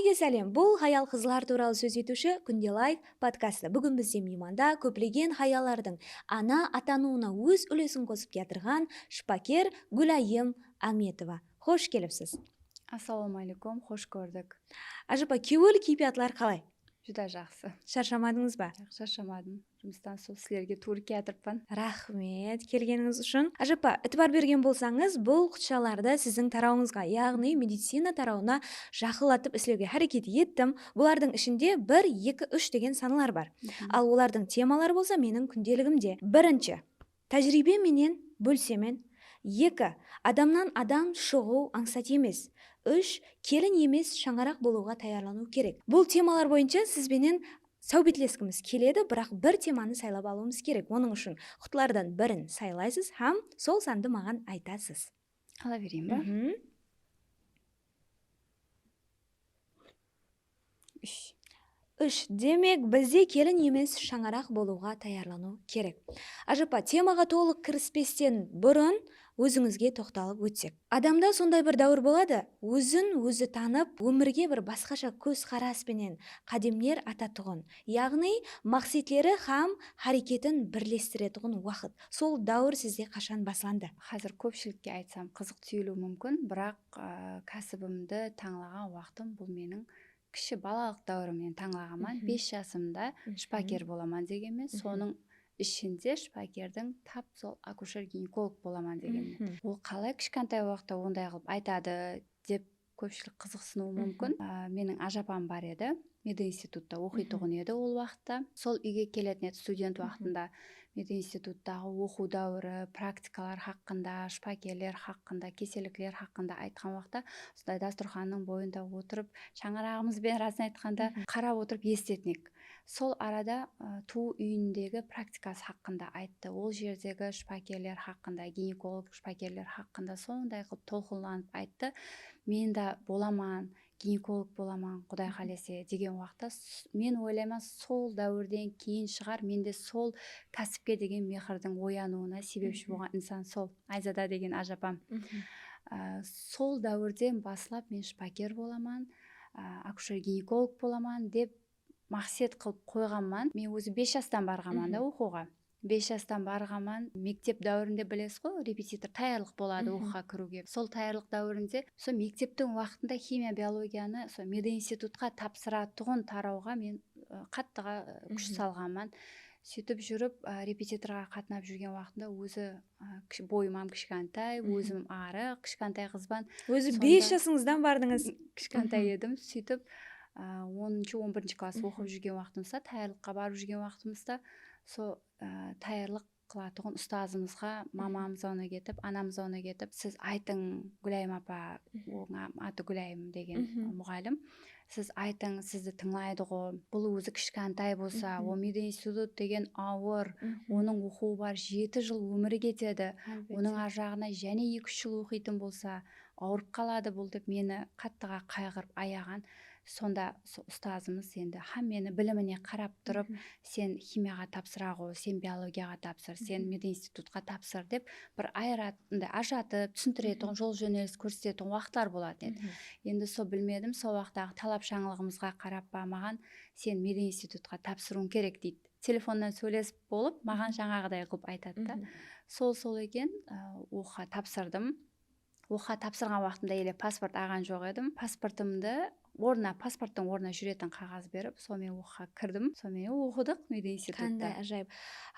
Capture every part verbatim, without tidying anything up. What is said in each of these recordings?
Sizge sálem. Bul hayal-qızlar tuwralı sóz etiwshi Kúnde Live podkastı. Búgin bizde miymanda kóplegen hayallardıń ana atanıwına óz úlesin qosıp kiyatırǵan shıpaker Gúlayım Ámetova. Xosh kelipsiz. Assalawma áleykum, xosh kórdik. Ájapa, kewil keypiyatlar qalay? Júdá jaqsı. Sharshamadıńız ba? Jaq, sharshamadım. Jumıstan sol sizlerge tuwrı kiyatırıppan. Raxmet kelgenińiz ushın. Ájapa, itibar bergen bolsańız, bul qutsalarda siziń tarawıńızǵa, yaǵnıy medicina tarawına jaqınlatıp islewge háreket ettim. Bulardıń ishinde bir, eki, úsh degen sanlar bar. Al olardıń temaları bolsa meniń kúndeligimde. Birinshi, tájiriybe menen bólisemen. Eki, adamnan adam shıǵıw ańsat emes. Úsh, kelin emes, shańaraq bolıwǵa tayarlanıw kerek. Bul temalar boyınsha siz benen sáwbetleskimiz keledi, biraq bir temanı saylap alıwımız kerek. Onıń ushın qutlardan birin saylaysız hám sol sandı maǵan aytasız. Ala bereyin ba? Úsh. Úsh. Demek, bizde kelin emes, shańaraq bolıwǵa tayarlanıw kerek. Ájapa, temaǵa tolıq kirispesten burın ózińizge toqtalıp ótsek. Adamda sonday bir dáwir boladı, ózin ózi tanıp, ómirge bir basqasha kóz-qaras penen qádemler atatuǵın, yaǵnıy maqsetleri hám háreketin birlestiretuǵın waqıt. Sol dáwir sizde qashan baslandı? Házir kópshilikke aytsam, qızıq túyiliwi múmkin, biraq, á, kásibimdi tańlaǵan waqtım bul meniń kishi balalıq dáwirimnen tańlaǵanman. Bes jasımda shıpaker bolaman degenmen. Sonıń ishinde shıpakerdiń tap sol akusher-ginekolog bolaman degenmen. Ol qalay kishkantay waqıtta onday qılıp aytadı dep kópshilik qızıqsınıwı múmkin. Á, meniń ájapam bar edi. Medinstitutta oqıytuǵın edi ol waqıtta. Sol úyge keletin edi student waqtında. Medinstituttaǵı oqıw dáwiri, praktikalar haqqında, shıpakerler haqqında, kesellikler haqqında aytqan waqıtta, usınday dasturxannıń boyında otırıp, shańaraǵımız benen, rasın aytqanda, qarap otırıp esitetin edik. Sol arada, ı, tuwıw úyindegi praktikası haqqında ayttı. Ol jerdegi shıpakerler haqqında, ginekolog shıpakerler haqqında sonday qılıp tolqınlanıp ayttı. Men de bolaman, ginekolog bolaman, Quday qálese, degen waqıtta s-, men oylayman, sol dáwirden keyin shıǵar mende sol kásipke degen mehirdiń oyanıwına sebepshi bolǵan insan sol Ayzada degen ájapam. Á, sol dáwirden baslap men shıpaker bolaman, á, akusher-ginekolog bolaman dep maqset qılıp qoyǵanman. Men ózi bes jastan barǵanman da oqıwǵa. Bes jastan barǵanman. Mektep dáwirinde bilesiz ǵoy, repetitor, tayarlıq boladı oqıwǵa kiriwge. Sol tayarlıq dáwirinde, sol mekteptiń waqtında ximiya, biologiyanı sol medinstitutqa tapsıratuǵın tarawǵa men, ı, qattıǵa, ı, kúsh salǵanman. Sóytip júrip, ı, repetitorǵa qatnap júrgen waqtımda ózi, ı, kish-, boyım hám kishkantay, ózim arıq, kishkantay qızban. Ózi bes jasıńızdan bardıńız. Kishkantay edim. Sóytip, ı, onınshı, on birinshi klass oqıp júrgen waqtımızda, tayarlıqqa barıp júrgen waqtımızda, so, ı, tayarlıq qılatuǵın ustazımızǵa, mamamız onı ketip, anamız onı ketip, "Siz aytıń, Gúlayım apa", onıń atı Gúlayım degen muǵallim. "Siz aytıń, sizdi tıńlaydı ǵo. Bul ózi kishkantay bolsa, o medinstitut degen awır, onıń oqıwı bar, jeti jıl ómiri ketedi. Onıń arjaǵına jáne eki-úsh jıl oqıytın bolsa, awırıp qaladı bul", dep meni qattıǵa qayǵırıp ayaǵan. Sonda so-, ustazımız endi hámmeni bilimine qarap turıp, "Sen ximiyaǵa tapsıra ǵo, sen biologiyaǵa tapsır, sen medinstitutqa tapsır", dep bir ayırat-, mınday ajıratıp, túsintiretuǵın, jol-jónelis kórsetetuǵın waqıtlar bolatın edi. Endi so bilmedim, so waqıttaǵı talapshańlıǵımızǵa qarap pa maǵan, "Sen medinstitutqa tapsırıwıń kerek", deydi. Telefonnan sóylesip bolıp, maǵan jańaǵıday qılıp aytadı da. Sol, sol eken, ı, oqıwǵa tapsırdım. Oqıwǵa tapsırǵan waqtımda ele pasport alǵan joq edim. Pasportımdı ornına, pasporttıń ornına júretin qaǵaz berip, sonıń menen oqıwǵa kirdim. Sonıń menen oqıdıq medinstitutta. Qanday ájayıp.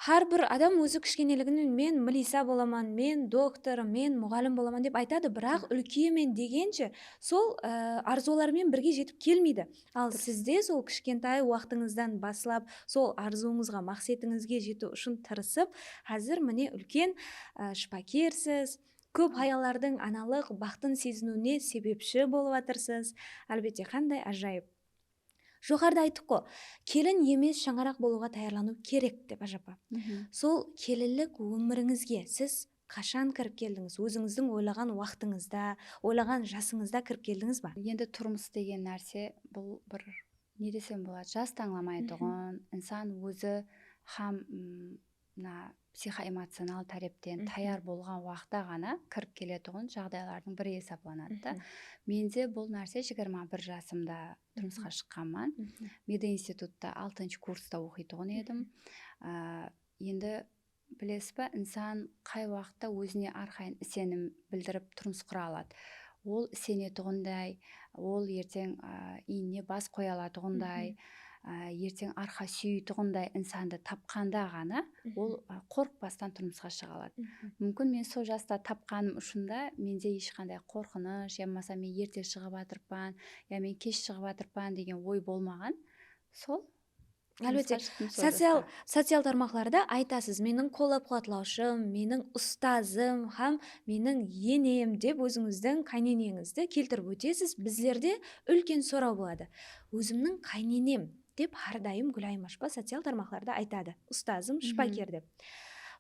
Hár bir adam ózi kishkeneliginen, "Men milisa bolaman, men doktor, men muǵallim bolaman", dep aytadı, biraq úlkeymen degenshe sol, ı, arzıwlar menen birge jetip kelmeydi. Al sizde sol kishkentay waqtıńızdan baslap sol arzıwıńızǵa, maqsetińizge jetiw ushın tırısıp, házir mine úlken, ı, shıpakersiz. Kóp hayallardıń analıq baxtın seziniwine sebepshi bolıp atırsız. Álbette, qanday ájayıp. Joqarıda ayttıq ǵo, kelin emes, shańaraq bolıwǵa tayarlanıw kerek dep, ájapa. Sol kelinlik ómirińizge siz qashan kirip keldińiz? Ózińizdiń oylaǵan waqtıńızda, oylaǵan jasıńızda kirip keldińiz ba? Endi turmıs degen nárse, bul bir, ne desem boladı, jas tańlamaytuǵın, insan ózi hám, ım, mına psixoemocional tárepten tayar bolǵan waqıtta ǵana kirip keletuǵın jaǵdaylardıń biri esaplanadı da. Mende bul nárse jigirma bir jasımda turmısqa shıqqanman. Medinstitutta altınshı kursta oqıytuǵın edim. Á, endi bilesiz ba, insan qay waqıtta ózine arqayın isenim bildirip turmıs qura aladı? Ol isenetuǵınday, ol erteń, á, iynine bas qoya alatuǵınday, á, erteń arqa súyeytuǵınday insandı tapqanda ǵana ol, á, qorıqpastan turmısqa shıǵa aladı. Múmkin, men sol jasta tapqanım ushın da mende hesh qanday qorqınısh, ya bolmasa men erte shıǵıp atırıppan, ya men kesh shıǵıp atırıppan degen oy bolmaǵan. Sol Álbette, turmısqa shıqtım sol social, jasta. Social tarmaqlarda aytasız, "Meniń qollap-quwatlawshım, meniń ustazım hám meniń enem", dep ózińizdiń qáyneneńizdi keltirip ótesiz. Bizlerde úlken soraw boladı. "Ózimniń qáynenem", dep hár dayım Gúlayım Ashpa social tarmaqlarda aytadı. "Ustazım, shıpaker", dep.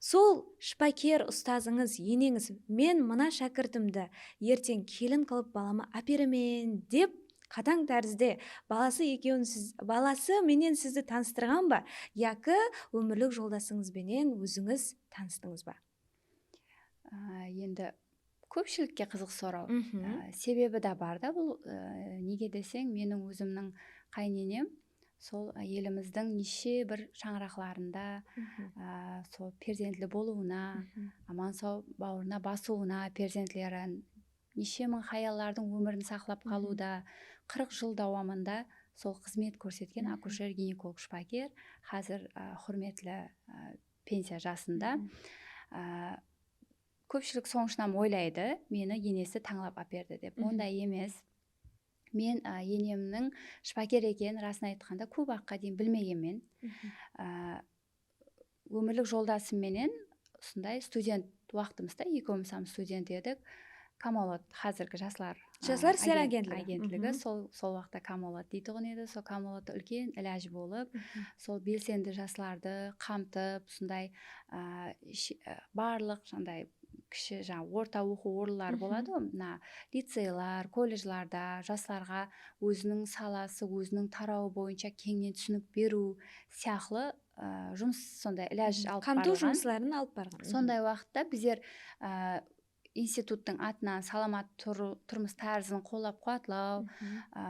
Sol shıpaker ustazıńız, eneńiz, "Men mına shákirtimdi erteń kelin qılıp balama áperemen", dep qatań tárizde balası ekewin siz, balası menen sizdi tanıstırǵan ba, yaki ómirlik joldasıńız benen ózińiz tanıstıńız ba? Á, endi kópshilikke qızıq soraw. Á, sebebi de bar da bul, á, nege deseń, meniń ózimniń qáynenem sol, á, elimizdiń neshe bir shańaraqlarında, á, sol perzentli bolıwına, aman-saw bawırına basıwına perzentlerin, neshe mıń hayallardıń ómirin saqlap qalıwda, qırq jıl dawamında sol xızmet kórsetken akusher-ginekolog shıpaker, házir, á, húrmetli, á, pensiya jasında. Á, kópshilik sonıń ushın oylaydı, meni enesi tańlap áperdi dep. Onday emes. Men, á, enemniń shıpaker ekenin, rasın aytqanda, kóp waqıtqa deyin bilmegenmen. Á, ómirlik joldasım menen usınday student waqtımızda, ekewimiz hám student edik. Kamolot, házirgi jaslar, Jaslar á, isler agen-, agentligi. Agentligi, sol, sol waqıtta Kamolot deytuǵın edi. Sol Kamolotta úlken ilaj bolıp, sol belsendi jaslardı qamtıp, usınday, á, shi-, á, barlıq sonday kishi, jańa, orta oqıw orınları boladı ǵoy, mına, liceylar, kolledjlarda jaslarǵa óziniń salası, óziniń tarawı boyınsha keńnen túsinik beriw sıyaqlı, á, jumıs, sonday ilaj alıp barılǵan. Qamtıw jumısların alıp barǵan. Sonday waqıtta bizler, á, instituttıń atınan salamat tur-, turmıs tárizin qollap-quwatlaw, á,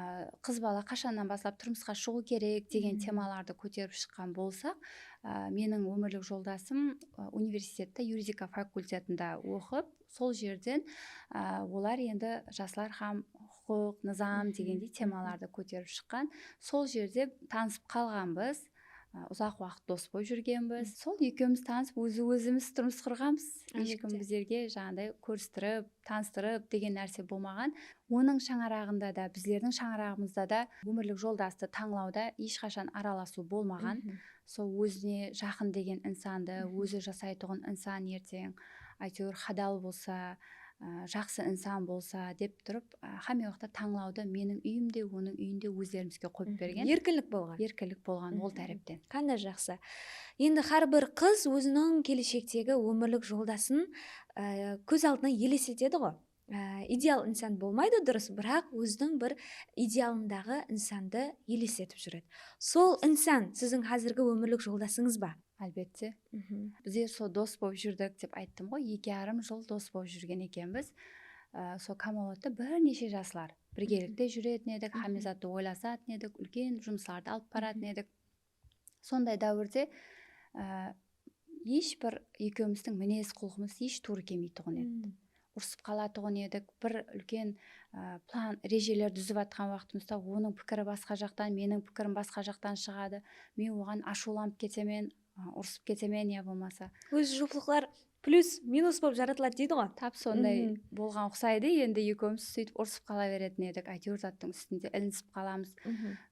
qız bala qashannan baslap turmısqa shıǵıw kerek degen temalardı kóterip shıqqan bolsaq, á, meniń ómirlik joldasım, á, universitette yuridika fakultetinde oqıp, sol jerden, á, olar endi jaslar hám huqıq, nızam degendey temalardı kóterip shıqqan. Sol jerde tanısıp qalǵanbız. Á, uzaq waqıt dos bolıp júrgenbiz. Sol ekewimiz tanısıp, ózi-ózimiz turmıs qurǵanbız. Hesh kim bizlerge jańaday kóristirip, tanıstırıp degen nárse bolmaǵan. Onıń shańaraǵında da, bizlerdiń shańaraǵımızda da ómirlik joldastı tańlawda hesh qashan aralasıw bolmaǵan. Sol ózine jaqın degen insandı, ózi jasaytuǵın insan erteń, áytewir, hadal bolsa, á, jaqsı insan bolsa dep turıp, á, hámme waqıtta tańlawdı meniń úyim de, onıń úyin de ózlerimizge qoyıp bergen. Erkinlik bolǵan. Erkinlik bolǵan ol tárepten. Qanday jaqsı. Endi hár bir qız óziniń keleshektegi ómirlik joldasın, á, kóz aldına elesetedi ǵoy. Á, ideal insan bolmaydı, durıs, biraq óziniń bir idealındaǵı insandı elesetip júredi. Sol insan siziń házirgi ómirlik joldasıńız ba? Álbette. Bizler sol dos bolıp júrdik dep ayttım ǵoy, eki yarım jıl dos bolıp júrgen ekenbiz. Á, sol Kamolotta bir neshe jaslar birgelikte júretin edik, hámme zattı oylasatın edik, úlken jumıslardı alıp baratın edik. Sonday dáwirde, á, hesh bir ekewimizdiń minez-qulqımız hesh tuwrı kelmeytuǵın edi. Urısıp qalatuǵın edik. Bir úlken, á, plan, rejeler dúzip atqan waqtımızda onıń pikiri basqa jaqtan, meniń pikirim basqa jaqtan shıǵadı. Men oǵan ashıwlanıp ketemen, a, urısıp ketemen ya bolmasa. Ózi juwıplıqlar plyus, minus bolıp jaratıladı deydi ǵoy. Tap sonday bolǵan uqsaydı. Endi ekewimiz sóytip urısıp qala beretin edik. Áytewir zattıń ústinde ilinisip qalamız.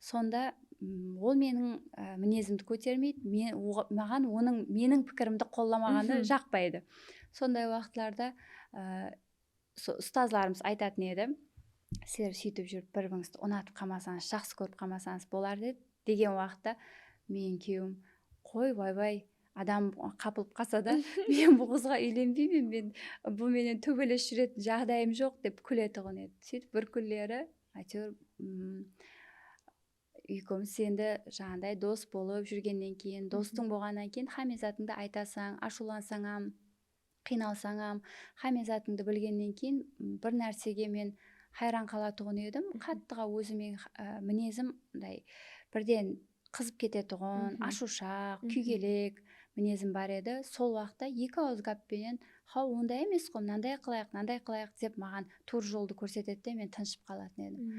Sonda, m, ol meniń, e, minezimdi kótermeydi. Men, oǵa-, maǵan onıń, meniń pikirimdi qollamaǵanı jaqpaydı. Sonday waqıtlarda, e, so-, ustazlarımız aytatın edi, "Sizler sóytip júrip bir-birińizdi unatıp qalmasańız, jaqsı kórip qalmasańız bolar", dep, degen waqıtta meniń kúyewim, "Qoy, bay-bay, adam qapılıp qalsa da, men bul qızǵa úylenbeymen, men bul menen tóbeles júretin jaǵdayım joq", dep kúletuǵın edi. Sóytip bir kúnleri, áytewir, mm, Ekewimiz endi jańaday dos bolıp júrgennen keyin, dostıń bolǵannan keyin hámme zatıńdı aytasań, ashıwlansań ham, qıynalsań ham, hámme zatıńdı bilgennen keyin, m, bir nársege men hayran qalatuǵın edim. Qattıǵa ózimniń, e, minezim mınday birden qızıp ketetuǵın, ashıwshaq, kúygelek minezim bar edi. Sol waqıtta eki awız gáp penen, "Haw, onday emes ǵo, mınanday qılayıq, mınanday qılayıq," dep maǵan tuwrı joldı kórsetedi de, men tınıshıp qalatın edim.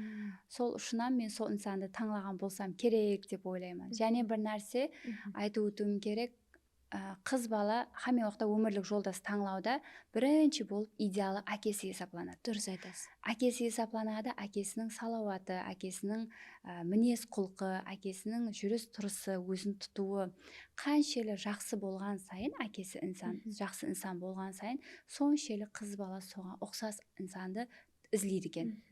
Sol ushınan men sol insandı tańlaǵan bolsam kerek dep oylayman. Jáne bir nárse aytıp ótiwim kerek, a, qız bala hámme waqıtta ómirlik joldas tańlawda birinshi bolıp idealı ákesi esaplanadı. Durıs aytasız. Ákesi esaplanadı, ákesiniń salawatı, ákesiniń, a, minez-qulqı, ákesiniń júris-turısı, ózin tutıwı. Qanshelli jaqsı bolǵan sayın, ákesi insan, jaqsı insan bolǵan sayın, sonshelli qız bala soǵan uqsas insandı izleydi eken.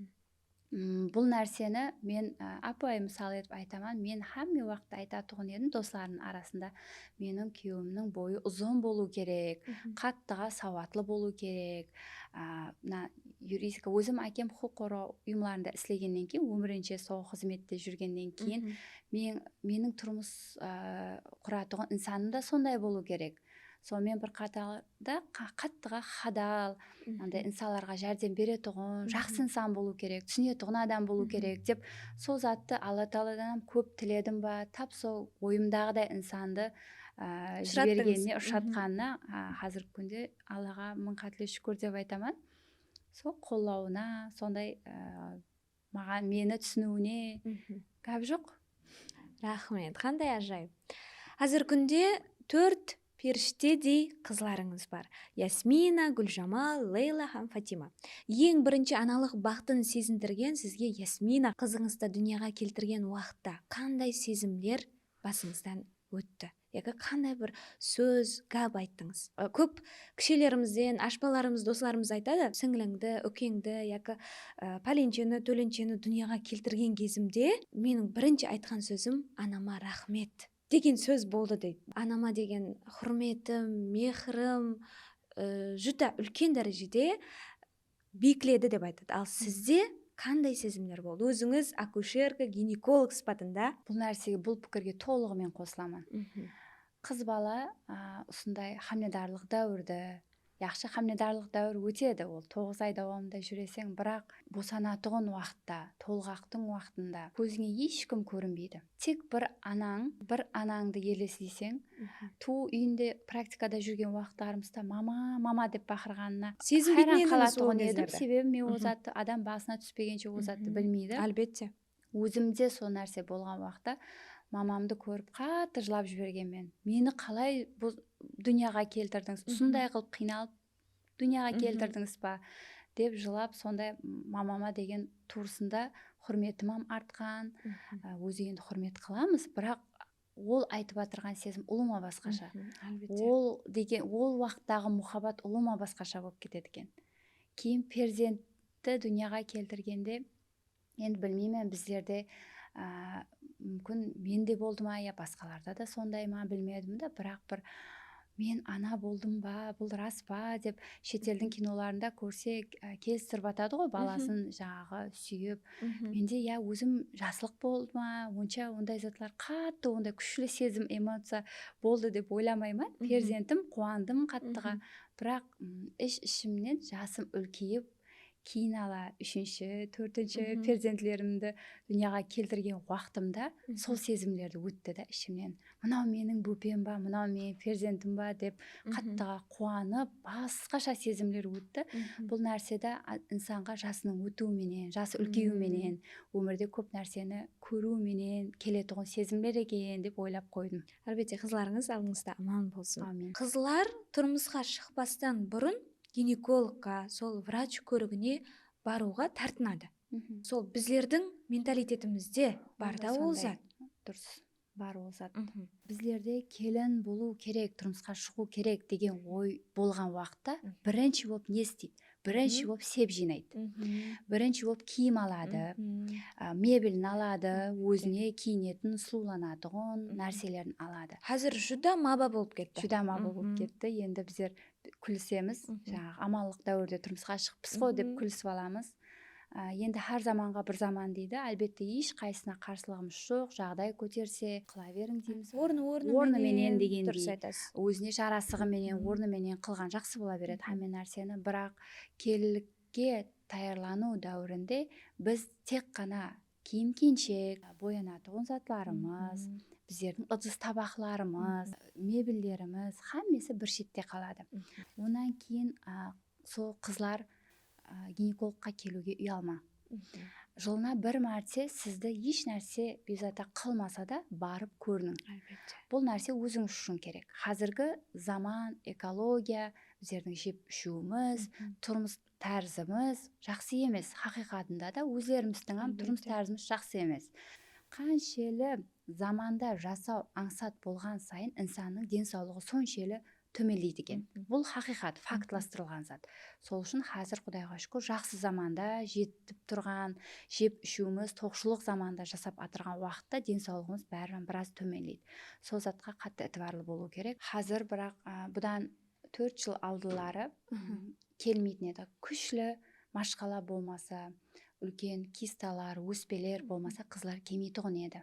M, bul nárseni men, a, ápiwayı mısal etip aytaman. Men hámme waqıtta aytatuǵın edim doslarımnıń arasında, "Meniń kúyewimniń boyı uzın bolıwı kerek, qattıǵa sawatlı bolıwı kerek." A, mına, yuristika, ózim ákem huqıq qorǵaw uyımlarında islegennen keyin, ómirinshe sol xızmette júrgennen keyin, men, meniń turmıs, a, quratuǵın insanım da sonday bolıwı kerek. Sonımen bir qatarda qa-, qattıǵa hadal, anday insanlarǵa járdem beretuǵın, jaqsı insan bolıwı kerek, túsinetuǵın adam bolıwı kerek dep, sol zattı Alla taaladan hám kóp tiledim ba, tap sol oyımdaǵıday insandı, a, jibergenine, ushıratqanına, a, házirgi kúnde Allaǵa mıń qátle shúkir dep aytaman. Sol qollawına, sonday, a, maǵan, meni túsiniwine gáp joq. Raxmet, qanday ájayıp. Házirgi kúnde tórt perishtedey qızlarıńız bar. Yasmina, Gúljamal, Leyla hám Fatima. Eń birinshi analıq baxtın sezindirgen sizge Yasmina qızıńızdı dúnyaǵa keltirgen waqıtta qanday sezimler basıńızdan ótti? Yaki qanday bir sóz, gáp ayttıńız? I, kóp kishelerimizden, ashpalarımız, doslarımız aytadı, "Sińlińdi, úkeńdi yaki, ı, pálensheni, tólensheni dúnyaǵa keltirgen gezimde meniń birinshi aytqan sózim anama raxmet degen sóz boldı," deydi. Anama degen húrmetim, mehirim, ı, júdá úlken dárejede biyikiledi dep aytadı. Al sizde qanday sezimler boldı? Ózińiz akusherka, ginekolog sıpatında. Bul nársege, bul pikirge tolıǵımen qosılaman. Qız bala, a, usınday hámiledarlıq dáwirdi, yaqshı hámiledarlıq dáwir ótedi. Ol toǵız ay dawamında júreseń, biraq bosanatuǵın waqıtta, tolǵaqtıń waqtında kózińe hesh kim kórinbeydi. Tek bir anań, bir anańdı elesleyseń, tuwıw úyinde praktikada júrgen waqıtlarımızda mama, mama dep baqırǵanına hayran qalatuǵın edim. Sebebi men ol zattı, adam basına túspegenshe ol zattı bilmeydi. Álbette. Ózimde sol nárse bolǵan waqıtta mamamdı kórip qattı jılap jibergenmen. Meni qalay bul dúnyaǵa keltirdińiz? Usınday qılıp qıynalıp dúnyaǵa keltirdińiz ba? Dep jılap, sonday mamama degen tuwrısında húrmetim hám artqan. A, ózi endi húrmet qılamız, biraq ol aytıp atırǵan sezim ulıwma basqasha. Ol degen, ol waqıttaǵı muhabbat ulıwma basqasha bolıp ketedi eken. Keyin perzentti dúnyaǵa keltirgende, endi bilmeymen, bizlerde, a, múmkin mende boldı ma, ya basqalarda da sonday ma, bilmedim da, biraq bir men ana boldım ba, bul ras pa dep shet eldiń kinolarında kórsek, a, kelistirip atadı ǵoy, balasın jańaǵı súyip. Mende ya ózim jaslıq boldı ma, onsha onday zatlar, qattı onday kúshli sezim, emociya boldı dep oylamayman. Perzentim, quwandım qattıǵa. Biraq, m, ish-ishimnen jasım úlkeyip, keyin ala úshinshi, tórtinshi perzentlerimdi dúnyaǵa keltirgen waqtımda sol sezimlerdi ótti da ishimnen. Mınaw meniń bópem ba, mınaw meniń perzentim ba dep qattıǵa quwanıp, basqasha sezimler ótti. Bul nársede a-, insanǵa jasınıń ótiwi menen, jası úlkeyiw menen, ómirde kóp nárseni kóriw menen keletuǵın sezimler eken dep oylap qoydım. Álbette, qızlarıńız aldıńızda aman bolsın. Ámin. Qızlar turmısqa shıqpastan burın ginekologqa, sol vrach kórigine barıwǵa tartınadı. Sol bizlerdiń mentalitetimizde bar da ol zat. Durıs. Bar ol zat. Bizlerde kelin bolıw kerek, turmısqa shıǵıw kerek degen oy bolǵan waqıtta birinshi bolıp ne isteydi? Birinshi bolıp sep jıynaydı. Birinshi bolıp kiyim aladı, a, mebelin aladı, ózine kiyinetin, sulıwlanatuǵın nárselerin aladı. Házir júdá maba bolıp ketti. Júdá maba bolıp ketti. Endi bizler kúlisemiz. Jańaǵı amanlıq dáwirde turmısqa shıǵıppız ǵo dep kúlisip alamız. A, endi hár zamanǵa bir zaman deydi. Álbette, hesh qaysısına qarsılıǵımız joq. Jaǵday kóterse, qıla beriń deymiz. Ornı, ornı Ornı menen, menen degendey. Durıs aytasız. Ózine jarasıǵı menen, ornı menen qılǵan jaqsı bola beredi hámme nárseni. Biraq kelinlikke tayarlanıw dáwirinde biz tek ǵana kiyim-kenshek, boyanatuǵın zatlarımız, bizlerdiń ıdıs-tabaqlarımız, mebellerimiz, hámmesi bir shette qaladı. Onnan keyin, a, sol qızlar, a, ginekologqa keliwge uyalmań. Jılına bir márte sizdi hesh nárse bezata qılmasa da barıp kóriniń. Bul nárse ózińiz ushın kerek. Házirgi zaman, ekologiya, bizlerdiń jep-ishiwimiz, turmıs tárzimiz jaqsı emes. Haqıyqatında da ózlerimizdiń hám turmıs tárzimiz jaqsı emes. Qánsheli zamanda jasaw ańsat bolǵan sayın insannıń densawlıǵı sonsheli tómenleydi eken. Bul haqıyqat, faktlastırılǵan zat. Sol ushın házir, Qudayǵa shúkir, jaqsı zamanda jetip turǵan, jep-ishiwimiz, toqshılıq zamanında jasap atırǵan waqıtta densawlıǵımız báribir biraz tómenleydi. Sol zatqa qattı itibarlı bolıw kerek. Házir, biraq, a, budan tórt jıl aldınları, m, kelmeytin edi. Kúshli mashqala bolmasa, úlken kistalar, óspeler bolmasa, qızlar kelmeytuǵın edi.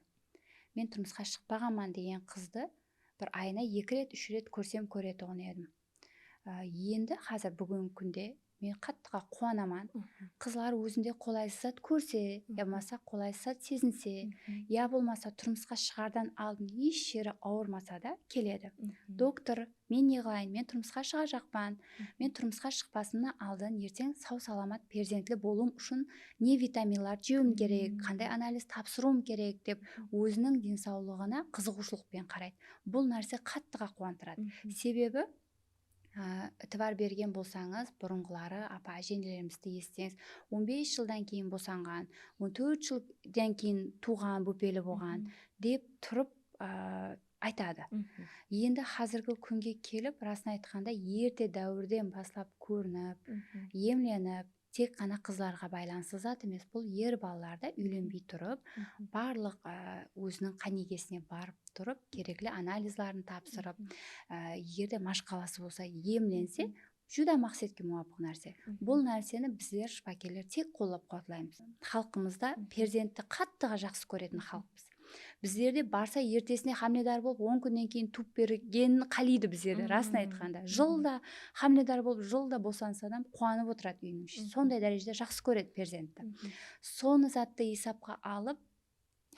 Men turmısqa shıqpaǵanman degen qızdı bir ayına eki ret, úsh ret kórsem kóretuǵın edim. A, endi házir búgingi kúnde men qattıǵa quwanaman. Qızlar ózinde qolaysız zat kórse, ya bolmasa qolaysız zat sezinse, ya bolmasa turmısqa shıǵardan aldın hesh jeri awırmasa da keledi. Doktor, men ne qılayın, men turmısqa shıǵajaqpan, men turmısqa shıqpasımnan aldın erteń saw-salamat perzentli bolıwım ushın ne vitaminlar jewiwim kerek, qanday analiz tapsırıwım kerek dep óziniń densawlıǵına qızıǵıwshılıqpen qaraydı. Bul nárse qattıǵa quwantıradı. Sebebi, a, itibar bergen bolsańız, burınǵıları apa-ájelerimizdi esiteńiz, on bes jıldan keyin bosanǵan, on tórt jıldan keyin tuwǵan, bópeli bolǵan dep turıp, a, aytadı. Endi házirgi kúnge kelip, rasın aytqanda, erte dáwirden baslap kórinip, emlenip, tek ǵana qızlarǵa baylanıslı zat emes. Bul er balalar da úylenbey turıp, barlıq, a, óziniń qánigesine barıp turıp, kerekli analizların tapsırıp, a, eger de mashqalası bolsa, emlense, júdá maqsetke muwapıq nárse. Bul nárseni bizler, shıpakerler, tek qollap-quwatlaymız. Xalqımızda perzentti qattıǵa jaqsı kóretin xalıqpız. Bizlerde barsa ertesine hámiledar bolıp, on kúnnen keyin tuwıp bergenin qáleydi bizlerde, rasın aytqanda. Jılda hámiledar bolıp, jılda bosansa da quwanıp otıradı úyiniń ishi. Sonday dárejede jaqsı kóredi perzentti. Sonı zattı esapqa alıp,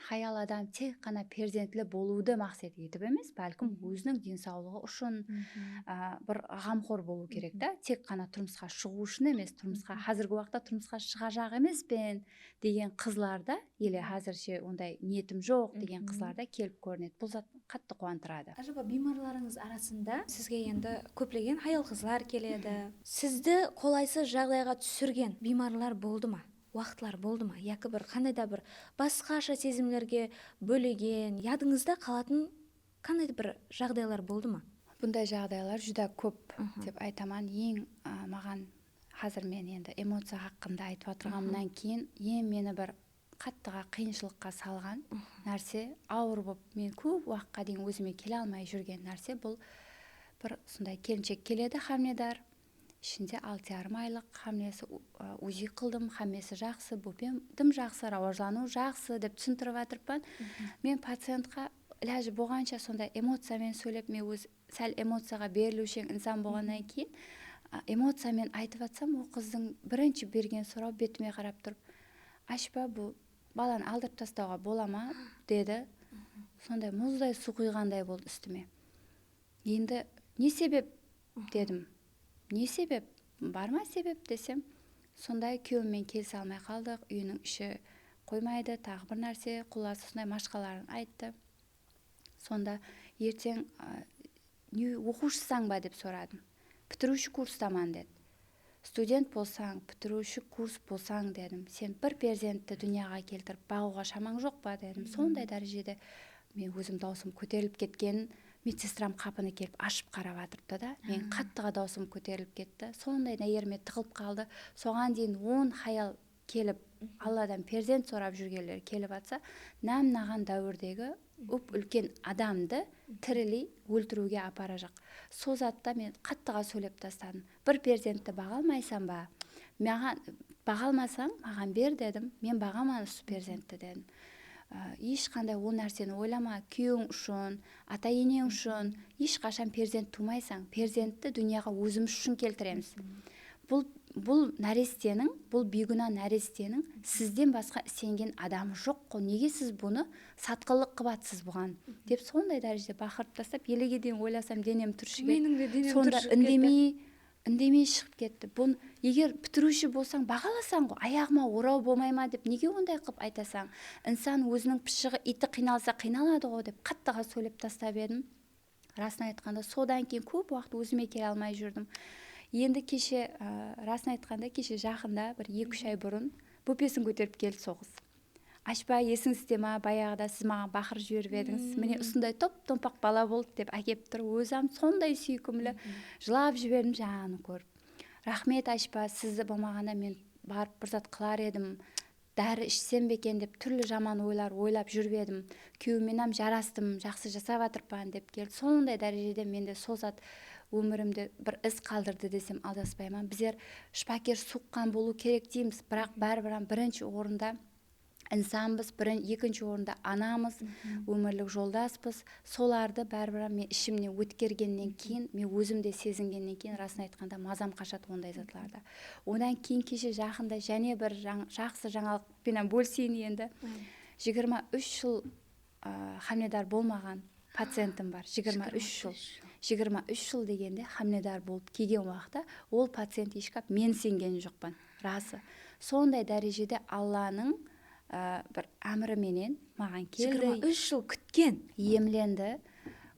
hayal adam tek ǵana perzentli bolıwdı maqset etip emes, bálkim óziniń densawlıǵı ushın, a, bir ǵamxor bolıw kerek ta, tek ǵana turmısqa shıǵıw ushın emes, turmısqa, házirgi waqıtta turmısqa shıǵajaq emespen degen qızlarda, ele házirshe onday niyetim joq degen qızlarda kelip kórinedi. Bul zat qattı quwantıradı. Ájaba, biymarlarıńız arasında sizge endi kóplegen hayal-qızlar keledi. Sizdi qolaysız jaǵdayǵa túsirgen biymarlar boldı ma? Waqıtlar boldı ma? Yaki bir qanday da bir basqasha sezimlerge bólegen, yadıńızda qalatın qanday da bir jaǵdaylar boldı ma? Bunday jaǵdaylar júdá kóp dep aytaman. Eń, a, maǵan házir men endi emociya haqqında aytıp atırǵanımnan keyin eń meni bir qattıǵa qıyınshılıqqa salǵan nárse, awır bolıp, men kóp waqıtqa deyin ózime kele almay júrgen nárse, bul bir usınday kelinshek keledi, hámiledar. Ishinde altı yarım aylıq, hámlesi, u-, a, UZI qıldım, hámmesi jaqsı, bópem dım jaqsı, rawajlanıw jaqsı dep túsintirip atırıppan. Men pacientqa ilajı bolǵansha sonday emociya menen sóylep, men óz sál emociyaǵa beriliwsheń insan bolǵannan keyin, a, emociya menen aytıp atsam, ol qızdıń birinshi bergen soraw betime qarap turıp, Ashpa, bul balanı aldırıp tastawǵa bola ma? Dedi. Sonday muzday suw quyǵanday boldı ústime. Endi ne sebep? Dedim. Ne sebep? Bar ma sebep desem, sonday kúyewim menen kelise almay qaldıq, úyiniń ishi qoymaydı, taǵı bir nárse, qullası sonday mashqalaların ayttı. Sonda erteń, a, ne, oqıwshısań ba dep soradım. Pitiriwshi kurstaman dedi. Student bolsań, pitiriwshi kurs bolsań dedim. Sen bir perzentti dúnyaǵa keltirip baǵıwǵa shamań joq pa dedim. Sonday dárejede men ózim dawısım kóterilip ketkenin medsestram qapını kelip ashıp qarap atırıptı da. Men qattıǵa dawısım kóterilip ketti. Sonday náyerime tıǵılıp qaldı. Soǵan deyin on hayal kelip, Alladan perzent sorap júrgenler kelip atsa, nám-naǵan dáwirdegi up-úlken adamdı tiriley óltiriwge aparajaq. Sol zatta men qattıǵa sóylep tasladım. Bir perzentti baǵa almaysań ba? Maǵan baǵalmasań, maǵan ber dedim. Men baǵaman usı perzentti dedim. Á, hesh qanday ol nárseni oylama, kúyewiń ushın, ata-eneń ushın hesh qashan perzent tuwmaysań. Perzentti dúnyaǵa ózimiz ushın keltiremiz. Bul, bul náresteniń, bul biygúna náresteniń sizden basqa isengen adamı joq ǵo. Nege siz bunı satqınlıq qıp atsız buǵan? Dep sonday dárejede baqırıp tastap, elege deyin oylasam, denem túrship edi. Meniń de denem túrship ketti. Sonda indemey, indemey shıǵıp ketti. Bun, eger pitiriwshi bolsań, baǵalasań ǵo, ayaǵıma oraw bolmay ma dep, nege onday qılıp aytasań? Insan óziniń pıshıǵı, iti qıynalsa qıynaladı ǵo dep, qattıǵa sóylep tastap edim. Rasın aytqanda, sodan keyin kóp waqıt ózime kele almay júrdim. Endi keshe, a, rasın aytqanda, keshe jaqında, bir eki-úsh ay burın, bópesin kóterip keldi sol qız. Ashpa, esińizde ma, bayaǵıda siz maǵan baqırıp jiberip edińiz. Mine, usınday top-tompaq bala boldı dep ákep tur. Ózi-ám sonday súykimli, jılap jiberdim jańanı kórip. Raxmet, Ashpa, siz bolmaǵanda men barıp bir zat qılar edim. Dári ishsem be eken dep túrli jaman oylar oylap júrip edim. Kúyewimnen-ám jarastım, jaqsı jasap atırıppan dep keldi. Sonday dárejede mende sol zat ómirimde bir iz qaldırdı desem aldaspayman. Bizler shıpaker suwıqqan bolıw kerek deymiz, biraq báribir-ám birinshi orında insanbız, birin-, ekinshi orında anamız, ómirlik joldaspız. Solardı báribir-ám men ishimnen ótkergennen keyin, men ózim de sezingennen keyin, rasın aytqanda, mazam qashadı onday zatlarda. Odan keyin keshe jaqında jáne bir jań-, jaqsı jańalıq penen bóliseyin endi. Jigirma úsh jıl, a, hámiledar bolmaǵan pacientim bar. Jigirma úsh jıl. Jigirma úsh jıl degende hámiledar bolıp kelgen waqıtta ol pacient hesh qap men isengen joqpan. Rası. Sonday dárejede Allanıń, a, bir ámiri menen maǵan keldi. Jigirma úsh jıl kútken. Emlendi,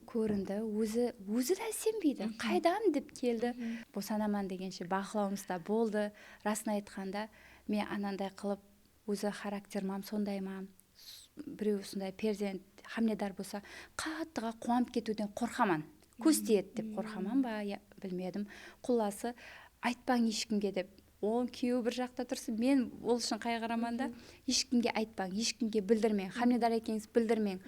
kórindi. Ózi, ózi de isenbeydi. Qaydan dep keldi. Bosanaman degenshe baqlawımız da boldı. Rasın aytqanda, men ananday qılıp, ózi xarakterim-ám sonday ma, s-, birew usınday perzent, hámiledar bolsa, qattıǵa quwanıp ketiwden qorqaman. Kóz tiyedi dep qorqaman ba, ya, bilmedim. Qullası, aytpań hesh kimge dep. Onıń kúyewi bir jaqta tursın, men ol ushın qayǵıraman da, hesh kimge aytpań, hesh kimge bildirmeń, hámiledar ekenińiz bildirmeń.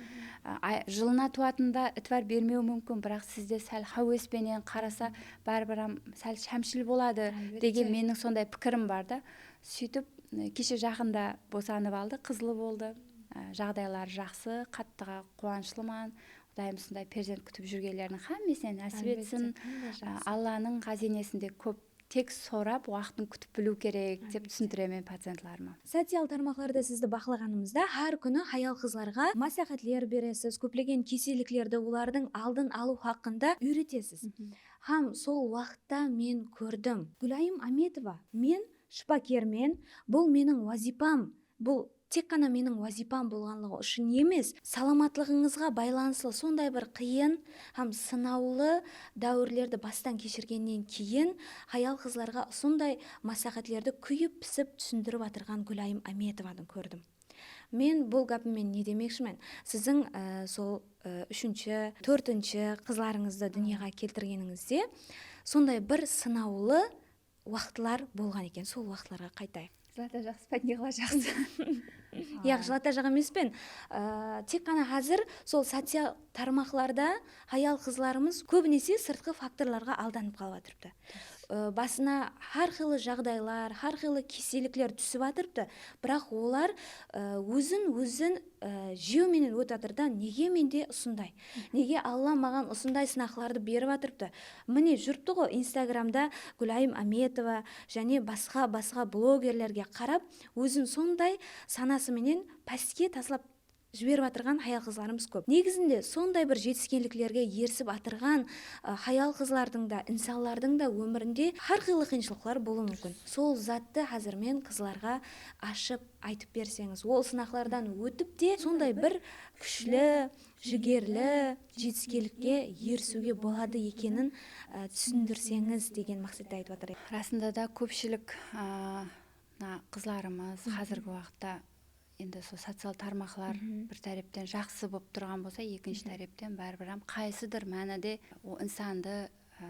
A, ay, jılına tuwatında itibar bermewi múmkin, biraq sizde sál háwes penen qarasa, báribir-ám sál shámshil boladı degen meniń sonday pikirim bar da. Sóytip, e, keshe jaqında bosanıp aldı, qızlı boldı. E, jaǵdayları jaqsı, qattıǵa quwanıshlıman. Qudayım usınday perzent kútip júrgenlerdiń hámmesine násip etsin. E, Allanıń ǵáziynesinde kóp tek sorap, waqtın kútip biliw kerek dep túsindiremen pacientlarıma. Social tarmaqlarda sizdi baqlaǵanımızda, hár kúni hayal-qızlarǵa másláhátler beresiz, kóplegen keselliklerdi, olardıń aldın alıw haqqında úyretesiz. Hám sol waqıtta men kórdim. Gúlayım Ametova, men shıpakermen, bul meniń wazıypam, bul tek ǵana meniń wazıypam bolǵanlıǵı ushın emes, salamatlıǵıńızǵa baylanıslı sonday bir qıyın hám sınawlı dáwirlerdi bastan keshirgennen keyin hayal-qızlarǵa usınday másláhátlerdi kúyip-pisip túsindirip atırǵan Gúlayım Ametovanı kórdim. Men bul gápim menen ne demekshimen? Siziń, e, sol, e, úshinshi, tórtinshi qızlarıńızdı dúnyaǵa keltirgenińizde sonday bir sınawlı waqıtlar bolǵan eken, sol waqıtlarǵa qaytayıq. Zlata jaqsı pa, ne qıla jaqsı? Yaq, Zlata jaǵ emespen. Á, tek ǵana házir sol social tarmaqlarda hayal-qızlarımız kóbinese sırtqı faktorlarǵa aldanıp qalıp atırıptı. Á, basına hár qıylı jaǵdaylar, hár qıylı kesellikler túsip atırıptı. Biraq olar, á, ózin-ózin e, jew menen ótip atır da, nege mende usınday? Nege Alla maǵan usınday sınaqlardı berip atırıptı? Mine, júripti ǵo Instagramda Gúlayım Ametova jáne basqa-basqa blogerlerge qarap, ózin sonday sanası menen páske taslap jiberip atırǵan hayal-qızlarımız kóp. Negizinde sonday bir jetiskenliklerge erisip atırǵan, e, hayal-qızlardıń da, insanlardıń da ómirinde hár qıylı qıyınshılıqlar bolıwı múmkin. Sol zattı házir men qızlarǵa ashıp aytıp berseńiz, ol sınaqlardan ótip te sonday bir kúshli, jigerli jetiskenlikke erisiwge boladı ekenin, e, túsindirseńiz degen maqsette aytıp atır. Rasında da kópshilik, a, mına qızlarımız házirgi waqıtta endi sol social tarmaqlar bir tárepten jaqsı bolıp turǵan bolsa, ekinshi tárepten báribir hám qaysıdır mánide o insandı, a,